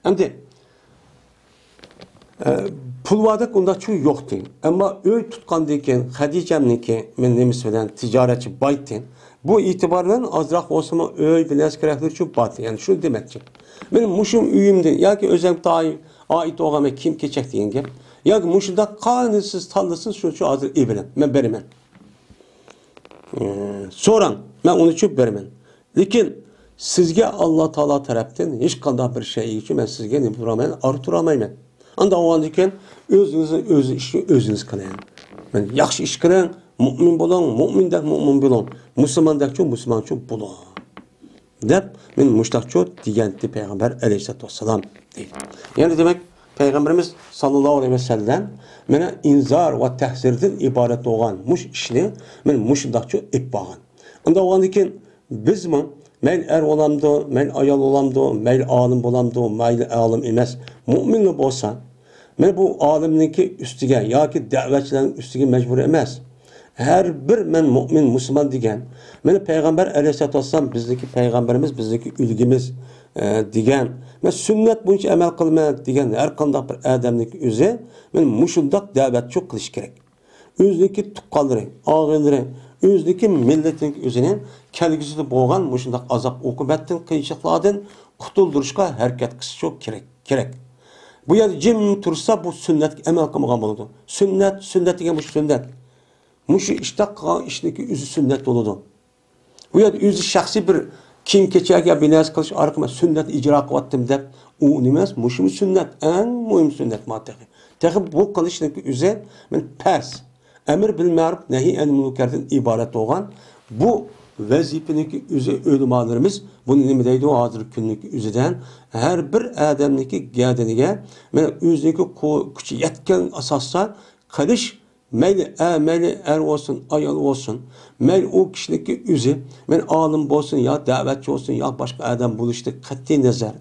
ئەمدى ئە، پۇل باردەك ئۇنداقچۇ يوقتى. ئەمما ئۆي تۇتقاندىن كېيىن خەدىچەمنىڭكى مېنىڭ نېمىسى بىلەن تىجارەتچى بايتى. بۇ ئېتىبار بىلەن ئازراق بولسىمۇ ئۆي بىلەن كېرەكلىرىچۇ باردى. يەنى شۇنى دېمەكچى. مېنىڭ مۇشۇ ئۆيۈمدىن ياكى ئۆزۈمگە تائىي-، ئائىت بولغان بىر كىيىم-كېچەك دېگەن گەپ. ياكى مۇشۇنداق قانۇنسىز تاللىسىز شۇنىچۇ ھازىر ئېلىۋېلىڭ. مەن بېرىمەن. ئە، سوراڭ. مەن ئۇنىچۇ بېرىمەن. لېكىن سىزگە ئاللا تائالا تەرەپتىن ھېچقانداق بىر شەيئىگىچۇ مەن سىزگە نېمە تۇرالمايمەن، ئارا تۇرالمايمەن. ئانداق بولغاندىن كېيىن ئۆزىڭىزنىڭ ئۆز ئىشىنى ئۆزىڭىز قىلىڭ. مانا ياخشى ئىش قىلىڭ، مۇئمىن بولۇڭ، مۇئمىندەك مۇئمىن بولۇڭ، مۇسۇلماندەكچۇ مۇسۇلمانچۇ بولۇڭ، دەپ مانا مۇشۇنداقچۇ دېگەنتى پەيغەمبەر ئەلەيھىسسالاتۇ ۋەسسالام دەيدۇ. يەنى دېمەك، پەيغەمبىرىمىز ساللاللاھۇ ئەلەيھى ۋەسەللەم مانا ئىنزار ۋە تەھزىردىن ئىبارەت بولغان مۇشۇ ئىشنى مانا مۇشۇنداقچۇ ئېلىپ بارغان. ئۇنداق بولغاندىن كېيىن بىزمۇ مەيلى ئەر بولامدۇ، مەيلى ئايال بولامدۇ، مەيلى ئالىم بولامدۇ، مەيلى ئالىم ئەمەس، مۇئمىنلا بولسا، مانا بۇ ئالىمنىڭكى ئۈستىگە ياكى دەۋەتچىلەرنىڭ ئۈستىگە مەجبۇرىي ئەمەس. ھەر بىر مەن مۇئمىن، مۇسۇلمان دېگەن، مانا پەيغەمبەر ئەلەيھىسسالاتۇ ۋەسسالام بىزنىڭكى پەيغەمبىرىمىز، بىزنىڭكى ئۈلگىمىز، ئە، دېگەن، مەن سۈننەت بويىچە ئەمەل قىلىمەن دېگەن ھەر قانداق بىر ئادەمنىڭكى ئۆزى مانا مۇشۇنداق دەۋەتچۇ قىلىش كېرەك. ئۆزىنىڭكى تۇغقانلىرى، ئاغىنىلىرى، ئۆزىنىڭكى مىللىتىنىڭكى ئۆزىنى كەلگۈسىدە بولغان مۇشۇنداق ئازاب-ئوقۇبەتتىن، قىيىنچىلىقلاردىن قۇتۇلدۇرۇشقا ھەرىكەت قىلىشى كېرەك، كېرەك. بۇ يەردە جىم تۇرسا، بۇ سۈننەتكە ئەمەل قىلمىغان بولىدۇ. سۈننەت، سۈننەت دېگەن مۇشۇ سۈننەت. مۇشۇ ئىشتا قىلغان ئىشنىڭكى ئۆزى سۈننەت بولىدۇ. بۇ يەردە ئۆزى شەخسىي بىر كىيىم-كېچەك يا بىر نەرسە قىلىش ئارقىلىق مەن سۈننەت ئىجرا قىلىۋاتتىم دەپ، ئۇ نېمە ئەمەس، مۇشۇمۇ سۈننەت، ئەڭ مۇھىم سۈننەت مانا تېخى. تېخى بۇ قىلىشنىڭكى ئۆزى مانا پەس. ئەمر بىل مەرۇپ، نەھى ئەنىل مۇنكەردىن ئىبارەت بولغان بۇ ۋەزىپىنىڭكى ئۆزى ئۆلىمالىرىمىز بۇنى نېمە دەيدۇ؟ ھازىرقى كۈننىڭكى ئۆزىدە ھەر بىر ئادەمنىڭكى گەدىنىگە مانا ئۆزىنىڭكى قۇ-، كۈچى يەتكەن ئاساستا قىلىش مەيلى ئەر، مەيلى ئەر بولسۇن، ئايال بولسۇن، مەيلى ئۇ كىشىنىڭكى ئۆزى، مەن ئالىم بولسۇن يا دەۋەتچى بولسۇن يا باشقا ئادەم بولۇشتىن قەتئىي نەزەر،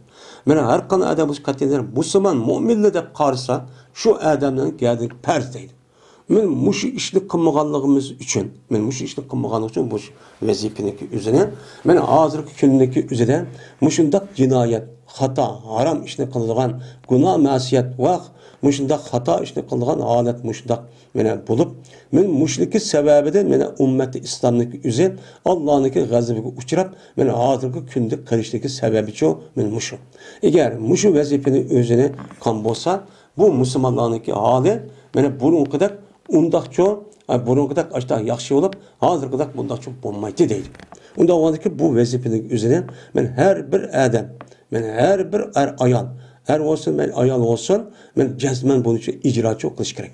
مانا ھەر قانداق ئادەم بولسا قەتئىي نەزەر مۇسۇلمان، مۆمىنلا دەپ قارىسا، شۇ ئادەمنىڭ گەدىنى پەرز دەيدۇ. مەن مۇشۇ ئىشنى قىلمىغانلىقىمىز ئۈچۈن، مەن مۇشۇ ئىشنى قىلمىغانلىقى ئۈچۈن بۇ ۋەزىپىنىڭكى ئۆزىنى، مەن ھازىرقى كۈننىڭكى ئۆزىدە مۇشۇنداق جىنايەت، خاتا، ھارام ئىشنى قىلىدىغان، گۇناھ، مەسىيەت ۋە مۇشۇنداق خاتا ئىشنى قىلىدىغان ھالەت مۇشۇنداق مانا بولۇپ، مەن مۇشۇنىڭكى سەۋەبىدىن مانا ئۈممەتى ئىسلامنىڭكى ئۆزى ئاللانىڭكى غەزىپىگە ئۇچراپ، مانا ھازىرقى كۈندە قېلىشنىڭكى سەۋەبىچۇ مانا مۇشۇ. ئەگەر مۇشۇ ۋەزىپىنى ئۆزىنى قىلغان بولسا، بۇ مۇسۇلمانلارنىڭكى ھالى مانا بۇرۇنقىدەك ئۇنداقچۇ، ئە، بۇرۇنقىدەك ئاشتا ياخشى بولۇپ، ھازىرقىدەك بۇنداقچۇ بولمايتتى دەيدۇ. ئۇنداق بولغاندىكىن بۇ ۋەزىپىنىڭ ئۆزىنى مەن ھەر بىر ئادەم، مەن ھەر بىر ئەر ئايال، ئەر بولسۇن، مەن ئايال بولسۇن، مەن جەزمەن بۇنى ئىجراچۇ قىلىش كېرەك.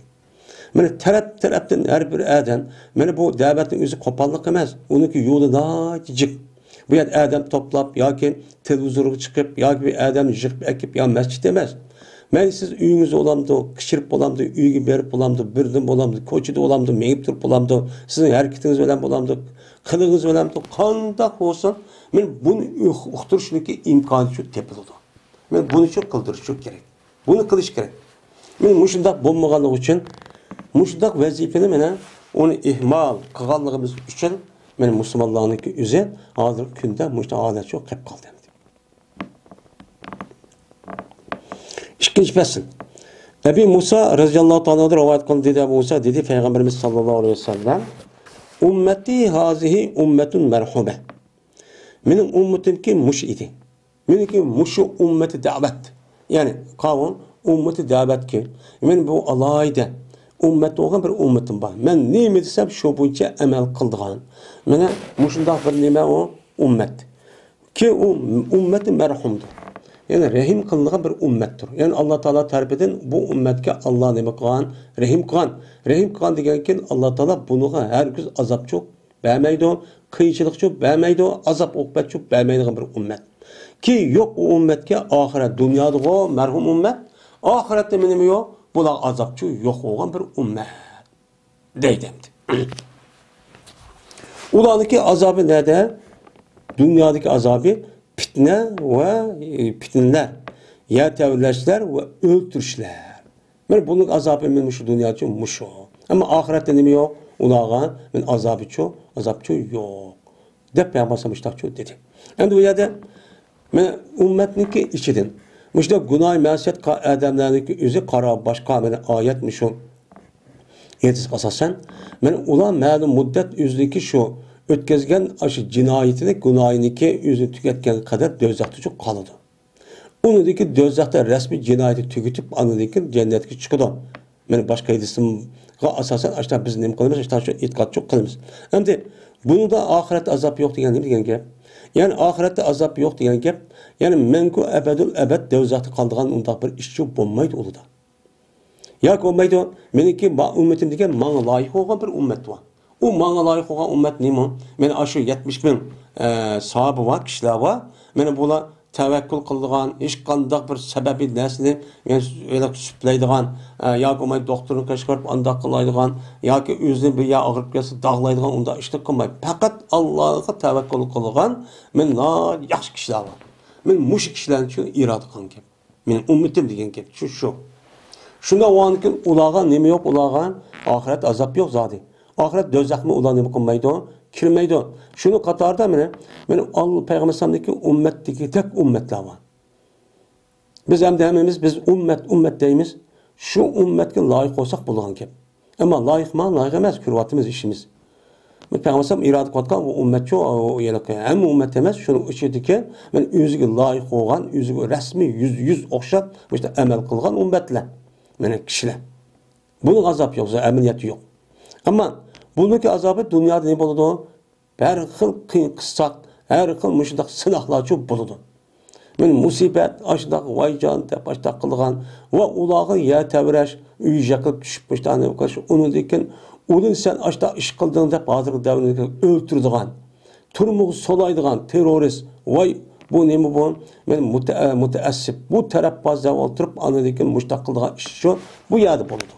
مانا تەرەپ-تەرەپتىن ھەر بىر ئادەم، مانا بۇ دەۋەتنىڭ ئۆزى قوپاللىق ئەمەس، ئۇنىڭكى يولى ناھايىتى جىق. بۇ يەردە ئادەم توپلاپ ياكى تېلېۋىزورغا چىقىپ ياكى بىر ئادەمنى يىغىپ ئەكىپ يا مەسچىت ئەمەس. مەيلى سىز ئۆيىڭىزدە بولامدۇ، قىچىرىپ بولامدۇ، ئۆيگە بېرىپ بولامدۇ، بىردىن بولامدۇ، كوچىدا بولامدۇ، مېڭىپ تۇرۇپ بولامدۇ، سىزنىڭ ھەرىكىتىڭىز بىلەن بولامدۇ، قىلىقىڭىز بىلەنمۇ قانداق بولسۇن، مانا بۇنى ئۇق-، ئۇقتۇرۇشنىڭكى ئىمكانى شۇ تېپىلىدۇ. مانا بۇنى شۇ قىلدۇرۇش شۇ كېرەك. بۇنى قىلىش كېرەك. مانا مۇشۇنداق بولمىغانلىقى ئۈچۈن، مۇشۇنداق ۋەزىپىنى مانا ئۇنى ئىھمال قىلغانلىقىمىز ئۈچۈن، مانا مۇسۇلمانلارنىڭكى ئۆزى ھازىرقى كۈندە مۇشۇنداق ھالەت شۇ قېلىپ قالدى. ئىككىنچى پەسىل. ئەبى مۇسا رەزىياللاھۇ تائالا ئەنھۇ رىۋايەت قىلدى، دېدى ئەبۇ مۇسا، دېدى پەيغەمبىرىمىز ساللاللاھۇ ئەلەيھى ۋەسەللەم، ئۈممەتى ھازىھى ئۈممەتۇن مەرھۇمە. مېنىڭ ئۈممىتىمكى مۇشۇ ئىدى. مېنىڭكى مۇشۇ ئۈممىتى دەۋەت. يەنى قاۋۇم ئۈممىتى دەۋەتكى. مەن بۇ ئالاھىدە ئۈممەت بولغان بىر ئۈممىتىم بار. مەن نېمە دېسەم شۇ بويىچە ئەمەل قىلىدىغان. مانا مۇشۇنداق بىر نېمە ئۇ ئۈممەت. كى ئۇ ئۈممەتى مەرھۇمدۇر. يەنى رەھىم قىلىنغان بىر ئۈممەتتۇر. يەنى ئاللا تائالا تەرىپىدىن بۇ ئۈممەتكە ئاللا نېمە قىلغان؟ رەھىم قىلغان. رەھىم قىلغان دېگەنكىن ئاللا تائالا بۇنىڭغا ھەرگىز ئازابچۇ بەرمەيدۇ، قىيىنچىلىقچۇ بەرمەيدۇ، ئازاب ئوقۇبەتچۇ بەرمەيدىغان بىر ئۈممەت. كى يوق ئۇ ئۈممەتكە ئاخىرەت، دۇنيادىغۇ مەرھۇم ئۈممەت، ئاخىرەتتە نېمە يوق؟ بۇلار ئازابچۇ يوق بولغان بىر ئۈممەت. دەيدۇ ئەمدى. ئۇلارنىڭكى ئازابى نەدە؟ دۇنيادىكى ئازابى پىتنە ۋە، ئى، پىتنىلەر، يەر تەۋرەشلەر ۋە ئۆلتۈرۈشلەر. مانا بۇنىڭ ئازابى مانا مۇشۇ دۇنياچۇ مۇشۇ. ئەمما ئاخىرەتتە نېمە يوق؟ ئۇلارغا مانا ئازابىچۇ، ئازابچۇ يوق. دەپ پەيغەمبەر مۇشۇنداقچۇ دېدى. ئەمدى بۇ يەردە مانا ئۈممەتنىڭكى ئىچىدىن مۇشۇنداق گۇناھ مەسىيەت قا-، ئادەملەرنىڭكى ئۆزى قارا باشقا مانا ئايەت مۇشۇ ھەدىسكە ئاساسەن، مانا ئۇلار مەلۇم مۇددەت ئۆزىنىڭكى شۇ ئۆتكۈزگەن ئاشۇ جىنايىتىنى، گۇناھىنىڭكى ئۆزىنى تۈگەتكەنگە قەدەر دوزاختا قالىدۇ. ئۇنىڭدىن كېيىن دوزاختا رەسمىي جىنايىتى تۈگىتىپ، ئاندىن كېيىن جەننەتكە چىقىدۇ. مانا باشقا ھەدىسلەرگە ئاساسەن، ئاشۇنداق بىز نېمە قىلىمىز، ئاشۇنداق شۇ ئېتىقاد شۇ قىلىمىز. ئەمدى بۇنىڭدا ئاخىرەتتە ئازاب يوق دېگەن نېمە دېگەن گەپ؟ يەنى ئاخىرەتتە ئازاب يوق دېگەن گەپ، يەنى مەڭگۈ ئەبەدۇل ئەبەد دوزاختا قالىدىغان ئۇنداق بىر ئىشچۇ بولمايدۇ ئۇلىدا. ياكى بولمايدۇ، مېنىڭكى ما-، ئۈممىتىم دېگەن ماڭا لايىق بولغان بىر ئۈممەت بار. ئۇ ماڭا لايىق بولغان ئۈممەت نېمە؟ مانا ئاشۇ يەتمىش مىڭ، ئە، ساھابە بار، كىشىلەر بار. مانا بۇلار تەۋەككۈل قىلىدىغان، ھېچقانداق بىر سەۋەبىي نەرسىنى، يەنى ھېلىقى سۈپلەيدىغان، ئە، ياكى بولماي دوختۇرنىڭ قېشىغا بېرىپ ئانداق قىلايدىغان، ياكى ئۆزىنى بىر يەر ئاغرىپ كەتسە داغلايدىغان ئۇنداق ئىشنى قىلماي، پەقەت ئاللاغا تەۋەككۈل قىلىدىغان مانا ناھايىتى ياخشى كىشىلەر بار. مانا مۇشۇ كىشىلەرنى شۇ ئىرادە قىلغان گەپ. مېنىڭ ئۈممىتىم دېگەن گەپ شۇ، شۇ. شۇنداق بولغاندىكىن ئۇلارغا نېمە يوق، ئۇلارغا ئاخىرەت ئازاب يوق زادى. ئاخىرەت دوزاخمۇ ئۇلار نېمە قىلمايدۇ؟ كىرمەيدۇ. شۇنىڭ قاتارىدا مانا، مانا ئاللا پەيغەمبەر ئەلەيھىسسالامنىڭكى ئۈممەتتىكىدەك ئۈممەتلەر بار. بىز ئەمدى ھەممىمىز بىز ئۈممەت، ئۈممەت دەيمىز. شۇ ئۈممەتكە لايىق بولساق بولىدىغان گەپ. ئەمما لايىقما، لايىق ئەمەس، كۆرۈۋاتىمىز ئىشىمىز. پەيغەمبەر ئىرادە قىلىۋاتقان ئۇ ئۈممەتچۇ، ئۇ ھېلىقى ھەممە ئۈممەت ئەمەس، شۇنىڭ ئىچىدىكى مانا ئۆزىگە لايىق بولغان، ئۆزىگە رەسمىي يۈز يۈز ئوخشاپ مۇشۇنداق ئەمەل قىلغان ئۈممەتلەر. مانا كىشىلەر. بۇنىڭ ئازابى يوق، ئەمەلىيەتتە يوق. ئەمما بۇنىڭكى ئازابى دۇنيادا نېمە بولىدۇ؟ ھەر خىل قىيىن قىسساق، ھەر خىل مۇشۇنداق سىناقلارچۇ بولىدۇ. مانا مۇسىبەت، ئاشۇنداق ۋايجان دەپ ئاشۇنداق قىلىدىغان ۋە ئۇلارغا يەر تەۋرەش، ئۆي يىقىلىپ چۈشۈپ مۇشۇنداق نېمە قىلىش، ئۇنىڭدىن كېيىن ئۇنى سەن ئاشۇنداق ئىش قىلدىڭ دەپ ھازىرقى دەۋردىكى ئۆلتۈرىدىغان، تۈرمىگە سولايدىغان تېررورىست، ۋاي بۇ نېمە بۇ؟ مەن مۇتە-، مۇتەئەسسىپ، بۇ تەرەپ بازار ئولتۇرۇپ ئاندىن كېيىن مۇشۇنداق قىلىدىغان ئىش شۇ، بۇ يەردە بولىدۇ.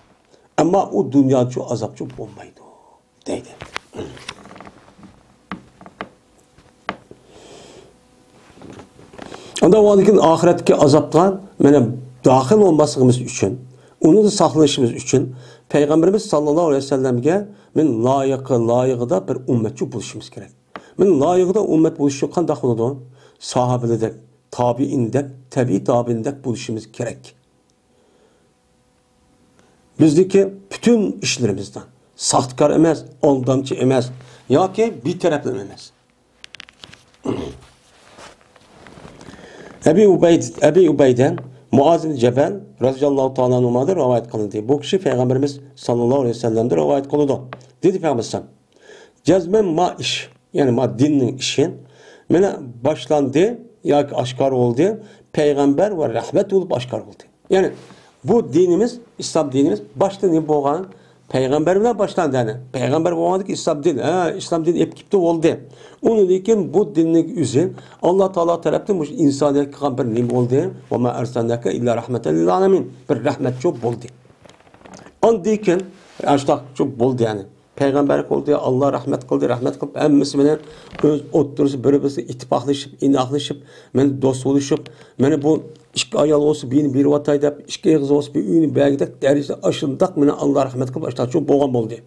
ئەمما ئۇ دۇنياچۇ ئازابچۇ بولمايدۇ، دەيدۇ. ئاندىن ئاندىن كېيىن ئاخىرەتتىكى ئازابقا مانا داخىل بولماسلىقىمىز ئۈچۈن، ئۇنى ساقلىنىشىمىز ئۈچۈن پەيغەمبىرىمىز ساللاللاھۇ ئەلەيھى ۋەسەللەمگە مانا لايىقى، لايىقىدا بىر ئۈممەتچۇ بولۇشىمىز كېرەك. مانا لايىقىدا ئۈممەت بولۇش ئۈچۈن قانداق بولىدۇ؟ ساھابىلەردەك، تابىئىندەك، تەبىئىي تابىئىندەك بولۇشىمىز كېرەك. بىزنىڭكى پۈتۈن ئىشلىرىمىزدا ساختىكار ئەمەس، ئالدامچى ئەمەس ياكى بىتەرەپلىمە ئەمەس. ئەبى ئۇبەيد، ئەبى ئۇبەيدە مۇئاز ئىبن جەبەل رەزىياللاھۇ تائالا ئەنھۇمادىن رىۋايەت قىلىندى. بۇ كىشى پەيغەمبىرىمىز ساللاللاھۇ ئەلەيھى ۋەسەللەمدىن رىۋايەت قىلىدۇ. دېدى پەيغەمبەر ئەلەيھىسسالام، جەزمەن ما ئىش، يەنى ما دىننىڭ ئىشى مانا باشلاندى ياكى ئاشكارا بولدى، پەيغەمبەر ۋە رەھمەت بولۇپ ئاشكارا بولدى. يەنى بۇ دىنىمىز، ئىسلام دىنىمىز باشتا نېمە بولغان؟ پەيغەمبەر بىلەن باشلاندى. يەنى پەيغەمبەر بولغاندىكىن ئىسلام دىن، ھە، ئىسلام دىنى ئېلىپ كېلىپتۇ، بولدى. ئۇنىڭدىن كېيىن بۇ دىننىڭ ئۆزى ئاللا تائالا تەرەپتىن مۇشۇ ئىنسانىيەتكە قىلغان بىر نېمە بولدى؟ ۋە ما ئەرسەلناكە ئىللا رەھمەتەن لىل ئالەمىن. بىر رەھمەتچۇ بولدى. ئاندىن كېيىن ئاشتاقچۇ بولدى، يەنى پەيغەمبەر بولدى، ئاللا رەھمەت قىلدى، رەھمەت قىلىپ ھەممىسى بىلەن ئۆز ئوتتۇرىسى بىر-بىرسىگە ئىتتىپاقلىشىپ، ئىناقلىشىپ، مانا دوست بولۇشۇپ، مانا بۇ ئىككى ئايال بولسا بىرنى بېرىۋاتاي دەپ، ئىككى ئېغىز بولسا بىر ئۆينى بەرگۈدەك دەرىجىدە ئاشۇنداق مانا ئاللا رەھمەت قىلىپ ئاشۇنداقچۇ بولغان بولدى.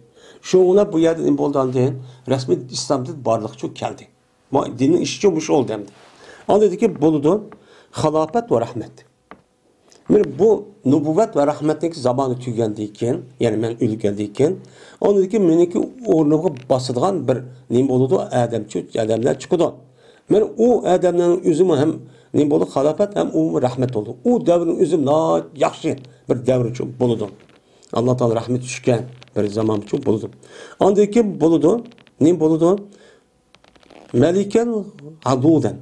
شۇنىڭ بىلەن بۇ يەردە نېمە بولدى ئاندىن؟ رەسمىي ئىسلام دىن بارلىققىچۇ كەلدى. ما دىننىڭ ئىشىچۇ مۇشۇ بولدى ئەمدى. ئاندىن كېيىن بولىدۇ خىلاپەت ۋە رەھمەت. مانا بۇ نۇبۇۋۋەت ۋە رەھمەتنىڭكى زامانى تۈگىگەندىن كېيىن، يەنى مەن ئۆلگەندىن كېيىن، ئاندىن كېيىن مېنىڭكى ئورنۇمغا باسىدىغان بىر نېمە بولىدۇ؟ ئادەمچۇ، ئادەملەر چىقىدۇ. مانا ئۇ ئادەملەرنىڭ ئۆزىمۇ ھەم نېمە بولىدۇ؟ خىلاپەت ھەم ئۇمۇ رەھمەت بولىدۇ. ئۇ دەۋرنىڭ ئۆزى ناھايىتى ياخشى بىر دەۋرچۇ بولىدۇ. ئاللا تائالا رەھمىتى چۈشكەن بىر زامانچۇ بولىدۇ. ئاندىن كېيىن بولىدۇ، نېمە بولىدۇ؟ مەلىكەن ئەدۇدەن.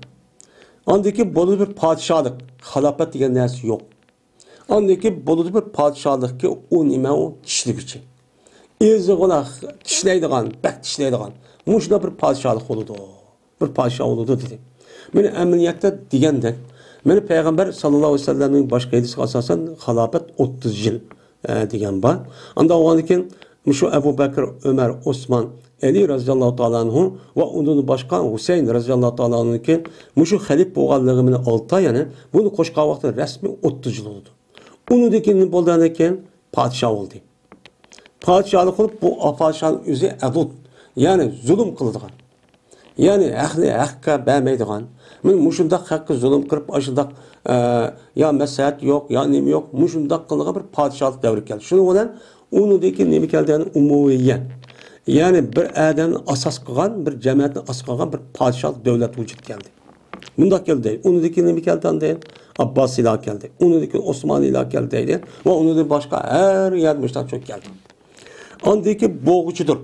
ئاندىن كېيىن بولىدۇ بىر پادىشاھلىق، خىلاپەت دېگەن نەرسە يوق. ئاندىن كېيىن بولىدۇ بىر پادىشاھلىقكى ئۇ نېمە ئۇ چىشلىگۈچى. ئېزىغىنا چىشلەيدىغان، بەك چىشلەيدىغان. مۇشۇنداق بىر پادىشاھلىق بولىدۇ. بىر پادىشاھ بولىدۇ دېدى. مانا ئەمەلىيەتتە دېگەندەك، مانا پەيغەمبەر ساللاللاھۇ ئەلەيھى ۋەسەللەمنىڭ باشقا ھەدىسىگە ئاساسەن خىلاپەت ئوتتۇز يىل، ئە، دېگەن بار. ئاندىن ئۇنىڭدىن كېيىن مۇشۇ ئەبۇ بەكىر، ئۆمەر، ئوسمان، ئەلى رەزىياللاھۇ تائالا ئەنھۇ ۋە ئۇنىڭدىن باشقا ھۈسەيىن رەزىياللاھۇ تائالا ئەنھۇنىڭكى مۇشۇ خەلىپە بولغانلىقى بىلەن ئالتە ئاي، يەنى بۇنى قوشقان ۋاقتى رەسمىي ئوتتۇز يىل بولىدۇ. ئۇنىڭدىن كېيىن نېمە بولدى؟ ئاندىن كېيىن پادىشاھ بولدى. پادىشاھلىق قىلىپ، بۇ پادىشاھنىڭ ئۆزى ئەدۇد، يەنى زۇلۇم قىلىدىغان. يەنى ھەقنى ھەققە بەرمەيدىغان، مانا مۇشۇنداق ھەققە زۇلۇم قىلىپ، ئاشۇنداق، ئە، يا مەسلىھەت يوق، يا نېمە يوق، مۇشۇنداق قىلىدىغان بىر پادىشاھلىق دەۋرى كەلدى. شۇنىڭ بىلەن ئۇنىڭدىن كېيىن نېمە كەلدى؟ يەنى ئۇمەۋىييە. يەنى بىر ئادەمنى ئاساس قىلغان، بىر جەمەتنى ئاساس قىلغان بىر پادىشاھلىق دەۋلەت ۋۇجۇدقا كەلدى. مۇنداق كەلدى. ئۇنىڭدىن كېيىن نېمە كەلدى ئاندىن؟ ئابباسىيلار كەلدى. ئۇنىڭدىن كېيىن ئوسمانىيلار كەلدى دەيدۇ. ۋە ئۇنىڭدىن باشقا ھەر يەردە مۇشۇنداق چوڭ كەلدى. ئاندىن كېيىن بولغۇچىدۇر.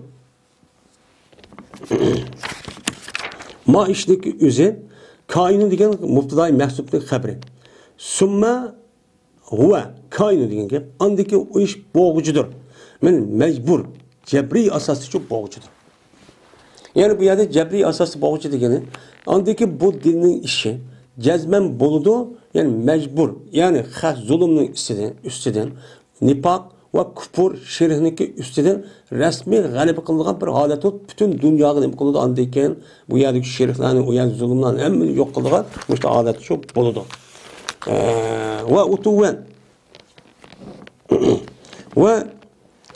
ما ئىشنىڭكى ئۆزى كائىنۇ دېگەن مۇبتىدائى مەھزۇپنىڭ خەبىرى. سۈممە ھۇۋە كائىنۇ دېگەن گەپ. ئاندىن كېيىن ئۇ ئىش بولغۇچىدۇر. مەن مەجبۇر، جەبرىي ئاساستا شۇ بولغۇچىدۇر. يەنى بۇ يەردە جەبرىي ئاساستا بولغۇچى دېگىنى، ئاندىن كېيىن بۇ دىننىڭ ئىشى جەزمەن بولىدۇ، يەنى مەجبۇر، يەنى خەق زۇلۇمنىڭ ئۈستىدىن، ئۈستىدىن نىپاق ۋە كۇپۇر، شىركنىڭكى ئۈستىدىن رەسمىي غەلىبە قىلىدىغان بىر ھالەت بولۇپ، پۈتۈن دۇنياغا نېمە قىلىدۇ؟ ئاندىن كېيىن بۇ يەردىكى شىركلارنى، ئۇ يەردىكى زۇلۇملارنى ھەممىنى يوق قىلىدىغان مۇشۇنداق ھالەت شۇ بولىدۇ. ئە، ۋە ئۇتۇۋەن ۋە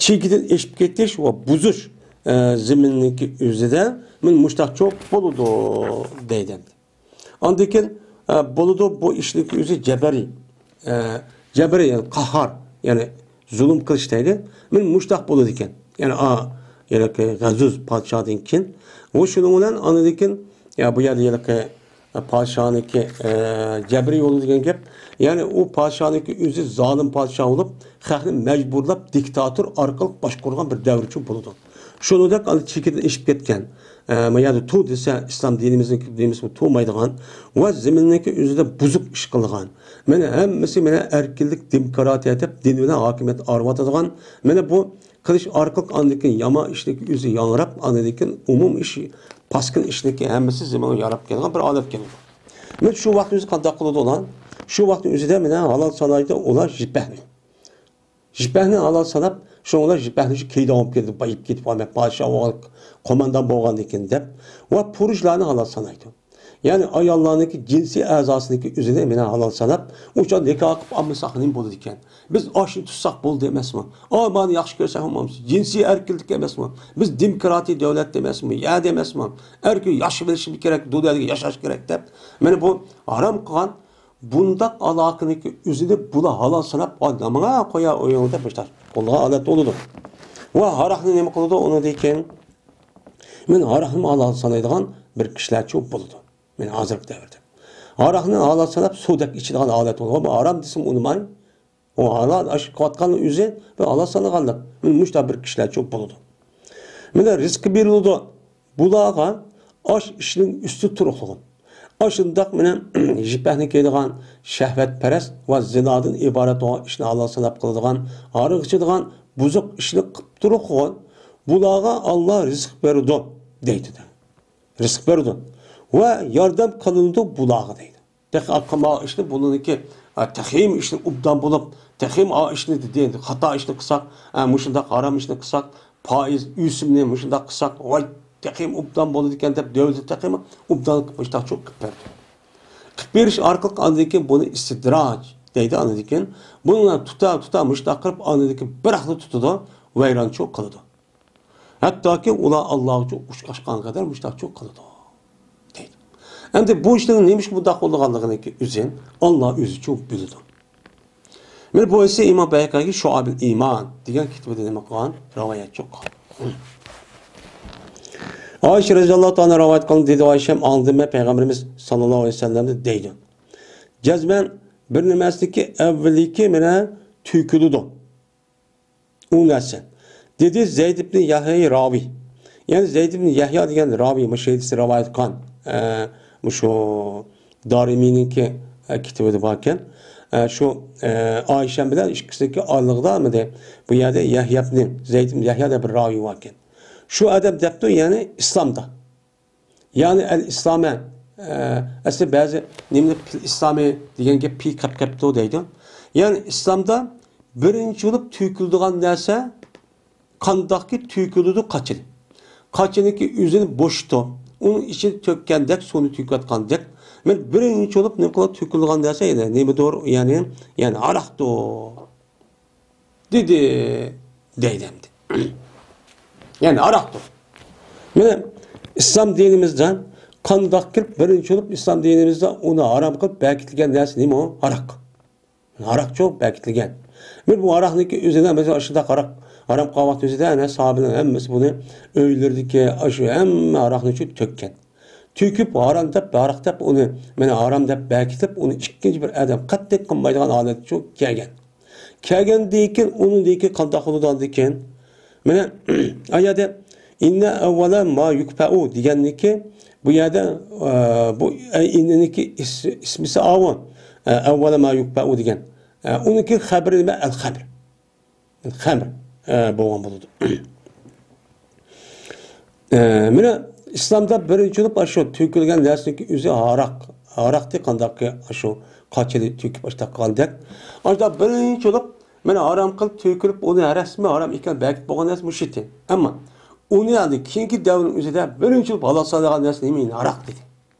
چېكىدىن ئېشىپ كېتىش ۋە بۇزۇش، ئە، زېمىننىڭكى ئۆزىدە مانا مۇشۇنداق چوق بولىدۇ دەيدۇ. ئاندىن كېيىن، ئە، بولىدۇ، بۇ ئىشنىڭكى ئۆزى جەبرىي، ئە، جەبرىي، يەنى قاھار، يەنى زۇلۇم قىلىش دەيدۇ. مانا مۇشۇنداق بولىدىكەن. يەنى، ئا، يەنى غەزۇز پادىشاھدىن كېيىن. ۋە شۇنىڭ بىلەن ئاندىن كېيىن، يا، بۇ يەردە ھېلىقى پادىشاھنىڭكى، ئە، جەبرىي يولى دېگەن گەپ. يەنى ئۇ پادىشاھنىڭكى ئۆزى زالىم پادىشاھ بولۇپ، خەقنى مەجبۇرلاپ دىكتاتور ئارقىلىق باشقۇرغان بىر دەۋرچۇ بولىدۇ. شۇنىڭدەك ئاندىن چېكىدىن ئېشىپ كەتكەن، ئە، ما يەردە تۇ دېسە، ئىسلام دىنىمىزنىڭكى، دىنىمىزمۇ تۇمايدىغان ۋە زېمىننىڭكى ئۆزىدە بۇزۇق ئىش قىلغان. مانا ھەممىسى مانا ئەركىنلىك، دېموكراتىيە دەپ دىن بىلەن ھاكىمىيەت ئارىۋاتىدىغان. مانا بۇ قىلىش ئارقىلىق ئاندىن كېيىن يامان ئىشنىڭكى ئۆزى ياڭراپ، ئاندىن كېيىن ئومۇمىي ئىش، پاسكىنا ئىشنىڭكى ھەممىسى زېمىنغا ياراپ كېلىدىغان بىر ھالەت كېلىدۇ. مانا شۇ ۋاقىتنىڭ ئۆزى قانداق قىلىدۇ ئۇلار؟ شۇ ۋاقىتنىڭ ئۆزىدە مانا ھالال سانايدۇ ئۇلار يىپەكنى. يىپەكنى ھالال ساناپ، شۇڭلار يىپەكنى شۇ كىيىدىغان بولۇپ كېتىپ، بايىپ كېتىپ، مەن پادىشاھ بولغان، قوماندان بولغاندىن كېيىن دەپ، ۋە پۇرۇچلارنى ھالال سانايدۇ. يەنى ئاياللارنىڭكى جىنسىي ئەزاسىنىڭكى ئۆزىنى مانا ھالال ساناپ، ئۇ چاغدا نىكاھ قىلىپ ئالمىساق نېمە بولىدىكەن؟ بىز ئاشنى تۇتساق بولدى ئەمەسمۇ؟ ئا، مانا ياخشى كۆرسەڭ بولمامسىز؟ جىنسىي ئەركىنلىك ئەمەسمۇ؟ بىز دېموكراتىيە دۆلەتتە ئەمەسمۇ؟ يەردە ئەمەسمۇ؟ ئەركىن ياشىۋېلىشىمىز كېرەك، دۇنيادىكى ياشاش كېرەك دەپ، مانا بۇ ھارام قىلغان بۇنداق ئالاقىنىڭكى ئۆزىنى بۇلا ھالال ساناپ، ۋاي، ماڭا قويا ئويۇڭ دەپ مۇشۇنداق قولىغا ھالەت بولىدۇ. ۋە ھاراقنى نېمە قىلىدۇ ئۇنىڭدىن كېيىن؟ مانا ھاراقنىمۇ ھالال سانايدىغان بىر كىشىلەرچۇ بولىدۇ. مانا ھازىرقى دەۋردە ھاراقنى ھالال ساناپ، سۇدەك ئىچىدىغان ھالەت بولىدۇ. بۇ ھارام دېسىمۇ ئۇنىماي. ئۇ ھالال ئاش قىلىۋاتقاننىڭ ئۆزى بىر ھالال سانىغانلىق. مانا مۇشۇنداق بىر كىشىلەرچۇ بولىدۇ. مانا رىزقى بېرىلىدۇ. بۇلارغا ئاش ئىشنىڭ ئۈستى تۇرۇقلۇغۇن. ئاشۇنداق مانا يىپەكنى كىيىدىغان، شەھۋەتپەرەس ۋە زىنادىن ئىبارەت بولغان ئىشنى ھالال ساناپ قىلىدىغان، ھاراق ئىچىدىغان، بۇزۇق ئىشنى قىپ تۇرۇقلۇغۇن. بۇلارغا ئاللا رىزىق بېرىدۇ دەيدۇ. رىزىق بېرىدۇ. ۋە ياردەم قىلىنىدۇ بۇلارغا دەيدۇ. تېخى ئاقما ئىشنى بۇنىڭكى، ئا، تېخىمۇ ئىشنى ئوبدان بولۇپ، تېخىمۇ ئا ئىشنى دېدى، خاتا ئىشنى قىلساق، ئا، مۇشۇنداق ھارام ئىشنى قىلساق، پائىز ئۆسۈمنى مۇشۇنداق قىلساق، ۋاي، تېخىمۇ ئوبدان بولىدىكەن دەپ، دۆلىتى تېخىمۇ ئوبدان قىلىپ، مۇشۇنداق چوڭ قىلىپ بەردى. قىلىپ بېرىش ئارقىلىق ئاندىن كېيىن بۇنى ئىستىدراج دەيدۇ، ئاندىن كېيىن بۇنى تۇتا، تۇتا، مۇشۇنداق قىلىپ، ئاندىن كېيىن بىر ھەقنى تۇتىدۇ، ۋەيرانچۇ قىلىدۇ. ھەتتاكى ئۇلار ئاللاغىچۇ ئۇچراشقان قەدەر مۇشتاقچۇ قىلىدۇ، دەيدۇ. ئەمدى بۇ ئىشنىڭ نېمە ئۈچۈن بۇنداق بولىدىغانلىقىنىڭكى ئۆزىنى ئاللا ئۆزىچۇ بىلىدۇ. مانا بۇ ئىسى ئىمام بەيھەقىگە شۇئابىل ئىمان دېگەن كىتابىدا نېمە قىلغان؟ رىۋايەتچۇ قىلغان. ئائىشە رەزىياللاھۇ تائالا رىۋايەت قىلغان دېدى، ئائىشەم ئاڭلىدىم مەن پەيغەمبىرىمىز ساللاللاھۇ ئەلەيھى ۋەسەللەمدىن دەيدۇ. جەزمەن بىر نېمەسىنىڭكى ئەۋۋىلىكى مانا تۆكۈلىدۇ. ئۇ نەرسە. دېدى زەيد ئىبن يەھيا راۋى. يەنى زەيد ئىبن يەھيا دېگەن راۋى، مۇشۇ ھەدىسنى رىۋايەت قىلغان، ئە، مۇشۇ دارىمىنىڭكى، ئە، كىتابىدا باركەن. ئە، شۇ، ئە، ئائىشەم بىلەن ئىككىسىنىڭكى ئارىلىقىدا مىدى؟ بۇ يەردە يەھيا ئىبن زەيد ئىبن يەھيا دەپ بىر راۋى باركەن. شۇ ئادەم دەپتۇ، يەنى ئىسلامدا. يەنى ئەل ئىسلامە، ئە، ئەسلى بەزى نېمىنى پىل ئىسلامى دېگەن گەپ پى قەپ قەپتۇ دەيدۇ. يەنى ئىسلامدا بىرىنچى بولۇپ تۆكۈلىدىغان نەرسە قانداقكى تۆكۈلىدۇ قاچىنى. قاچىنىڭكى ئۆزىنى بوشىتىپ، ئۇنىڭ ئىچىدە تۆككەندەك، سۇنى تۆكۈۋاتقاندەك. مەن بىرىنچى بولۇپ نېمە قىلىپ تۆكۈلىدىغان نەرسە يەنە نېمىدۇر؟ يەنى، يەنى ھاراقتۇر. دېدى، دەيدۇ ئەمدى. يەنى ھاراقتۇر. مانا ئىسلام دىنىمىزدا قانداق كىرىپ بىرىنچى بولۇپ ئىسلام دىنىمىزدا ئۇنى ھارام قىلىپ بەكىتىلگەن نەرسە نېمە ئۇ؟ ھاراق. ھاراقچۇ بەكىتىلگەن. مانا بۇ ھاراقنىڭكى ئۆزىدە مەسىلەن ئاشۇنداق ھاراق ھارام قىلغان ۋاقىت ئۆزىدە ئەنە ساھابىلەرنىڭ ھەممىسى بۇنى ئۆيلىرىدىكى ئاشۇ ھەممە ھاراقنى شۇ تۆككەن. تۆكۈپ ھارام دەپ، ھاراق دەپ ئۇنى، مانا ھارام دەپ بەكىتىپ ئۇنى ئىككىنچى بىر ئادەم قەتئىي قىلمايدىغان ھالەتكە شۇ كەلگەن. كەلگەندىن كېيىن ئۇنىڭدىن كېيىن قانداق بولىدۇ ئاندىن كېيىن؟ مانا ئايەدە ئىننە ئەۋۋەلە ما يۇكپەئۇ دېگەننىكى بۇ يەردە، ئە، بۇ ئىننىنىكى ئىس-، ئىسمىسى ئاۋۇ، ئە، ئەۋۋەلە ما يۇكپەئۇ دېگەن. ئە، ئۇنىڭكى خەبىرى نېمە؟ ئەل خەمر. خەمر، ئە، بولغان بولىدۇ. ئە، مانا ئىسلامدا بىرىنچى بولۇپ ئاشۇ تۆكۈلگەن نەرسىنىڭكى ئۆزى ھاراق. ھاراقتى قانداقكى ئاشۇ قاچىنى تۆكۈپ ئاشۇنداق قىلغاندەك. ئاشۇنداق بىرىنچى بولۇپ مانا ھارام قىلىپ تۆكۈلۈپ ئۇنى رەسمىي ھارام ئىكەن بەكىت بولغان نەرسە مۇشۇ ئىدى. ئەمما ئۇنى ئەمدى كېيىنكى دەۋرنىڭ ئۆزىدە بىرىنچى بولۇپ ھالال سانىغان نەرسە نېمە؟ ھاراق دېدى.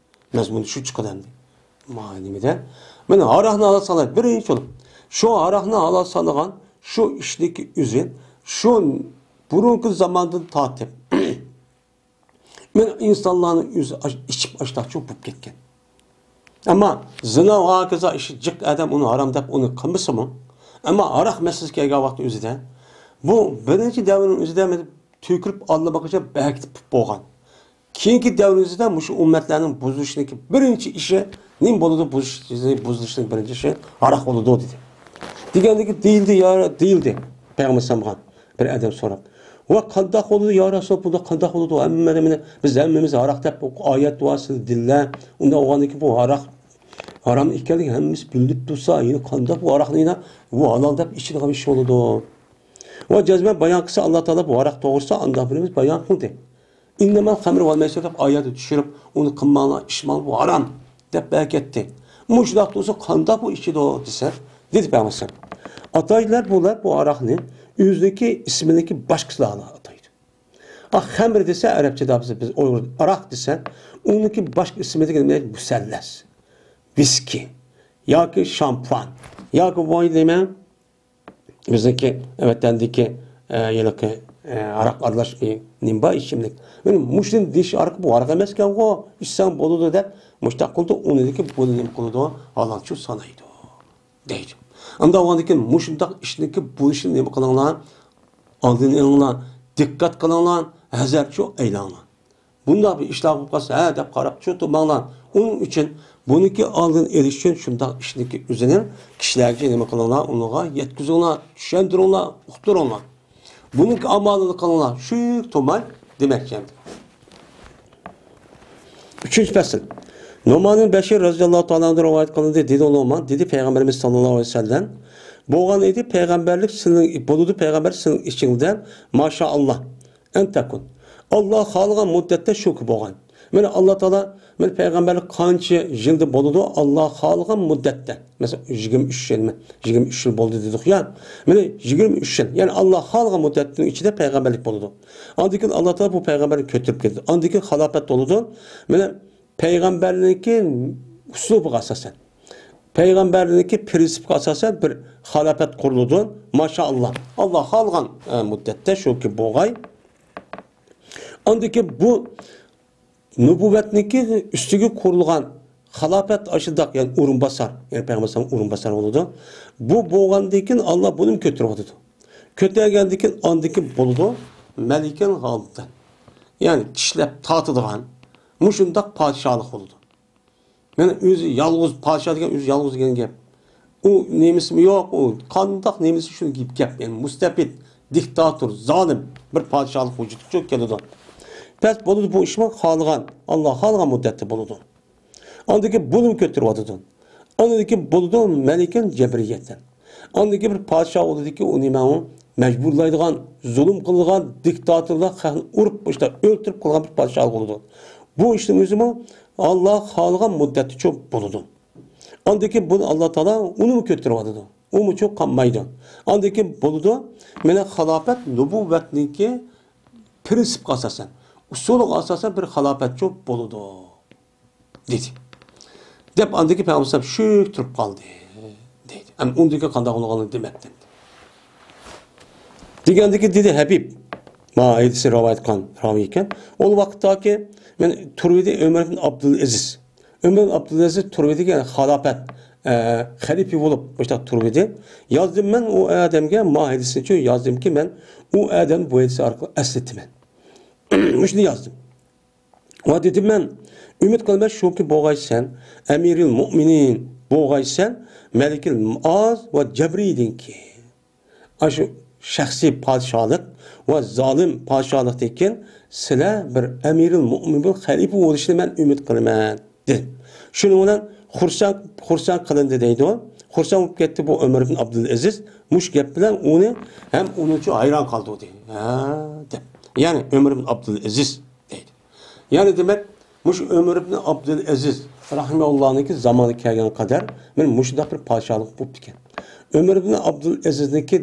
مەزمۇنى شۇ چىقىدۇ ئەمدى. ما نېمىدە؟ مانا ھاراقنى ھالال سانايدۇ بىرىنچى بولۇپ. شۇ ھاراقنى ھالال سانىغان شۇ ئىشنىڭكى ئۆزى، شۇ بۇرۇنقى زاماندىن تارتىپ مانا ئىنسانلارنىڭ ئۆزى ئاش-، ئىچىپ ئاشتاقچۇ بولۇپ كەتكەن. ئەمما زىنا ۋە ھاكازا ئىشى جىق ئادەم ئۇنى ھارام دەپ ئۇنى قىلمىسىمۇ، ئەمما ھاراق مەسىلىسى كەلگەن ۋاقىت ئۆزىدە بۇ بىرىنچى دەۋرنىڭ ئۆزىدە تۆكۈلۈپ ئاللىماقىچە بەكىتىپ بولغان. كېيىنكى دەۋرىمىزدە مۇشۇ ئۈممەتلەرنىڭ بۇزۇلۇشىنىڭكى بىرىنچى ئىشى نېمە بولىدۇ؟ بۇزۇلۇش-، بۇزۇلۇشنىڭ بىرىنچى ئىشى ھاراق بولىدۇ، دېدى. دېگەندىكى دېيىلدى، يا، دېيىلدى پەيغەمبەر ئەلەيھىسسالامغا بىر ئادەم سوراپ. ۋە قانداق بولىدۇ، يا رەسۇل، بۇنداق قانداق بولىدۇ؟ ھەممە نېمىنى بىز ھەممىمىز ھاراق دەپ ئايەت ۋاسىتىدە دىنلەر، ئۇنداق بولغاندىن كېيىن بۇ ھاراق ھارام ئىكەنلىكى ھەممىسى بىلىنىپ تۇرسا، يەنە قانداق بۇ ھاراقنى يەنە بۇ ھالال دەپ ئىچىدىغان ئىش بولىدۇ؟ ۋە جەزمەن بايان قىلسا، ئاللا تائالا بۇ ھاراق توغرىسىدا ئانداق بىرىمىز بايان قىلدى. ئىننەمەل خەمرۇ ۋەل مەيسىر دەپ ئايەتنى چۈشۈرۈپ، ئۇنى قىلماڭلار، ئىچمەڭلار، بۇ ھارام دەپ بەكەتتى. مۇشۇنداق تۇرسا قانداق بۇ ئىچىدۇ دېسە، دېدى پەيغەمبەر. ئاتايلار بۇلار بۇ ھاراقنى ئۆزىنىڭكى ئىسمىنىڭكى باشقىسىنى ئاتايدۇ. ئا، خەمر دېسە، ئەرەبچىدە بىز، بىز ئۇيغۇر ئاراق دېسە، ئۇنىڭكى باشقا ئىسمى دېگەن نېمە؟ مۇسەللەس. ۋىسكى ياكى شامپان ياكى بولمىدى نېمە؟ بىزنىڭكى ۋەتەندىكى، ئە، ھېلىقى، ئە، ھاراق ئارىلاش بىر نېمە بار، ئىچىملىك. مانا مۇشۇنى دېيىش ئارقىلىق بۇ ھاراق ئەمەسكەنغۇ، ئىچسەڭ بولىدۇ دەپ مۇشۇنداق قىلىدۇ، ئۇنى كېيىن بۇنى نېمە قىلىدۇ؟ ھالالچۇ سانايدۇ. دەيدۇ. ئۇنداق بولغاندىكىن مۇشۇنداق ئىشنىڭكى بولۇشىنى نېمە قىلىڭلار؟ ئالدىنى ئېلىڭلار، دىققەت قىلىڭلار، ھەزەرچۇ ئەيلەڭلار. بۇنداق بىر ئىشلار بولۇپ قالسا، ھە دەپ قاراپ چۇ تۇرماڭلار. ئۇنىڭ ئۈچۈن بۇنىڭكى ئالدىنى ئېلىش ئۈچۈن شۇنداق ئىشنىڭكى ئۆزىنى كىشىلەرگە نېمە قىلىڭلار، ئۇنىڭغا يەتكۈزۈڭلار، چۈشەندۈرۈڭلار، ئۇقتۇرۇڭلار. بۇنىڭكى ئامالىنى قىلىڭلار، شۈك تۇرماي دېمەكچى. ئۈچىنچى پەسىل. نۇئمان بىن بەشىر رەزىياللاھۇ تائالا ئەنھۇ رىۋايەت قىلىندى. دېدى نۇئمان، دېدى پەيغەمبىرىمىز ساللاللاھۇ ئەلەيھى ۋەسەللەم، بولغان ئىدى، پەيغەمبەرلىك سىلىنىڭ، بولىدۇ پەيغەمبەر سىلىنىڭ ئىچىڭدە، ماشائاللا، ئەن تەكۇن. ئاللا خالىغان مۇددەتتە شۇكى بولغان. مانا ئاللا تائالا، مانا پەيغەمبەرلىك قانچە يىلدا بولىدۇ؟ ئاللا خالىغان مۇددەتتە. مەسىلەن، يىگىرمە ئۈچ يىل، يىگىرمە ئۈچ يىل بولدى دېدۇق يا. مانا يىگىرمە ئۈچ يىل، يەنى ئاللا خالىغان مۇددەتنىڭ ئىچىدە پەيغەمبەرلىك بولىدۇ. ئاندىن كېيىن ئاللا تائالا بۇ پەيغەمبەرنى كۆتۈرۈپ كېتىدۇ. ئاندىن كېيىن خىلاپەت بولىدۇ. مانا پەيغەمبەرنىڭكى ئۇسلۇبىغا ئاساسەن، پەيغەمبەرنىڭكى پىرىنسىپىغا ئاساسەن بىر خىلاپەت قۇرۇلىدۇ. ماشائاللا، ئاللا خالىغان، ئە، مۇددەتتە شۇكى بولغاي. ئاندىن كېيىن بۇ نۇبۇۋۋەتنىڭكى ئۈستىگە قۇرۇلغان خىلاپەت ئاشۇنداق، يەنى ئورۇنباسار، يەنى پەيغەمبەر ئورۇنباسار بولىدۇ. بۇ بولغاندىن كېيىن ئاللا بۇنىمۇ كۆتۈرۈۋاتىدۇ. كۆتەرگەندىن كېيىن ئاندىن كېيىن بولىدۇ مەلىكەن غالىبتەن. يەنى كىشىلەر تارتىدىغان مۇشۇنداق پادىشاھلىق بولىدۇ. مانا ئۆزى يالغۇز پادىشاھ دېگەن، ئۆزى يالغۇز دېگەن گەپ. ئۇ نېمىسىمۇ يوق، ئۇ قانداق نېمىسى شۇ گەپ، يەنى مۇستەبىت، دىكتاتور، زالىم بىر پادىشاھلىق ۋۇجۇدقا كېلىدۇ. بەس بولىدۇ، بۇ ئىشمۇ خالىغان، ئاللا خالىغان مۇددەتتە بولىدۇ. ئاندىن كېيىن بۇنىمۇ كۆتۈرۈۋاتىدۇ. ئاندىن كېيىن بولىدۇ مەلىكەن جەبرىيەتەن. ئاندىن كېيىن بىر پادىشاھ بولىدۇكى، ئۇنى مەن مەجبۇرلايدىغان، زۇلۇم قىلىدىغان، دىكتاتورلار خەقنى ئۇرۇپ، ئۆلتۈرۈپ قىلغان بىر پادىشاھ بولىدۇ. بۇ ئىشنىڭ ئۆزىمۇ ئاللا خالىغان مۇددەتتىچۇ بولىدۇ. ئاندىن كېيىن بۇنى ئاللا تائالا ئۇنىمۇ كۆتۈرۈۋاتىدۇ. ئۇمۇچۇ قالمايدۇ. ئاندىن كېيىن بولىدۇ، مانا خىلاپەت نۇبۇۋۋەتنىڭكى پىرىنسىپقا ئاساسەن، ئۇسۇلىغا ئاساسەن بىر خىلاپەتچۇ بولىدۇ، دېدى. دەپ ئاندىن كېيىن پەيغەمبەر ئەلەيھىسسالام شۈك تۇرۇپ قالدى، دەيدۇ. ئەمما ئۇندىن كېيىن قانداق بولغانلىقىنى دېمەپتۇ. دېگەندىكى دېدى ھەبىب، ما ھەدىسنى رىۋايەت قىلغان راۋى ئىكەن. ئۇ ۋاقىتتاكى مەن تۇرۇۋىدى ئۆمەر ئىبن ئابدۇلئەزىز. ئۆمەر ئىبن ئابدۇلئەزىز تۇرۇۋىدى، خىلاپەت، ئە، خەلىپە بولۇپ مۇشۇنداق تۇرۇۋىدى. يازدىم مەن ئۇ ئادەمگە ما ھەدىسنىچۇ يازدىمكى، مەن ئۇ ئادەمنى بۇ ھەدىس ئارقىلىق ئەسلىتىمەن. مۇشۇنى يازدىم. ۋە دېدىم مەن، ئۈمىد قىلىمەن شۇكى بولغايسەن، ئەمىرىل مۇئمىنىن بولغايسەن، مەلىكىل مائاز ۋە جەبرىيدىنكى. ئاشۇ شەخسىي پادىشاھلىق ۋە زالىم پادىشاھلىقتىن كېيىن سىلەر بىر ئەمىرىل مۇئمىن، بىر خەلىپە بولۇشىنى مەن ئۈمىد قىلىمەن، دېدى. شۇنىڭ بىلەن خۇرسەن، خۇرسەن قىلىندى دەيدۇ. خۇرسەن بولۇپ كەتتى بۇ ئۆمەر ئىبن ئابدۇلئەزىز. مۇشۇ گەپ بىلەن ئۇنى ھەم ئۇنىچۇ ھەيران قالدۇردى. ھە، دەپ. يەنى ئۆمەر ئىبن ئابدۇلئەزىز دەيدۇ. يەنى دېمەك، مۇشۇ ئۆمەر ئىبن ئابدۇلئەزىز رەھىمەھۇللانىڭكى زامانىغا كەلگەن قەدەر مانا مۇشۇنداق بىر پادىشاھلىق بوپتىكەن. ئۆمەر ئىبن ئابدۇلئەزىزنىڭكى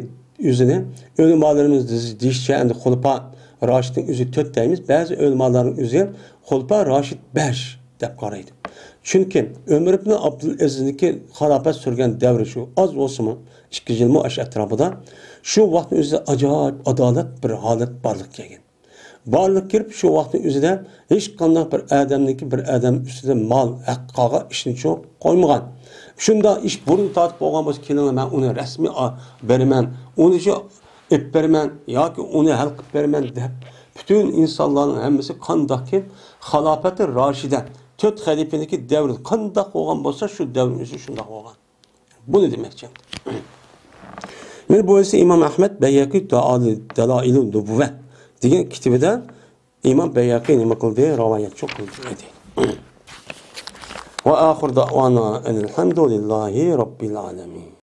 ئۆزىنى ئۆلىمالىرىمىز دېيىشىچە، ئەمدى خۇلىپا راشىدنىڭ ئۆزى تۆت دەيمىز، بەزى ئۆلىمالارنىڭ ئۆزى خۇلىپا راشىد بەش دەپ قارايدۇ. چۈنكى ئۆمەر ئىبن ئابدۇلئەزىزنىڭكى خىلاپەت سۈرگەن دەۋرى شۇ، ئاز بولسىمۇ ئىككى يىلمۇ ئاشۇ ئەتراپىدا. شۇ ۋاقىتنىڭ ئۆزىدە ئاجايىپ ئادالەت بىر ھالەت بارلىققا كەلگەن. بارلىققا كېلىپ، شۇ ۋاقىتنىڭ ئۆزىدە ھېچقانداق بىر ئادەمنىڭكى بىر ئادەم ئۈستىدە مال ھەققىگە ئىشنى چوق قويمىغان. شۇنداق ئىش بۇرۇن تارتىپ بولغان بولسا، كېلىڭلار، مەن ئۇنى رەسمىي ئا-، بېرىمەن، ئۇنى شۇ ئېلىپ بېرىمەن ياكى ئۇنى ھەل قىلىپ بېرىمەن دەپ، پۈتۈن ئىنسانلارنىڭ ھەممىسى قانداقكى خىلاپەتى راشىدە، تۆت خەلىپىنىڭكى دەۋرى قانداق بولغان بولسا، شۇ دەۋرنىڭ ئۆزى شۇنداق بولغان. بۇنى دېمەكچى. مانا بۇ ئىسى ئىمام ئەھمەد، بەيھەقى، دالائىلۇن نۇبۇۋۋە دېگەن كىتابىدا ئىمام بەيھەقى نېمە قىلدى؟ رىۋايەتچى قىلدى. ۋە ئاخىر دەئۋانا ئەنىل ھەمدۇلىللاھى رەببىل ئالەمىن.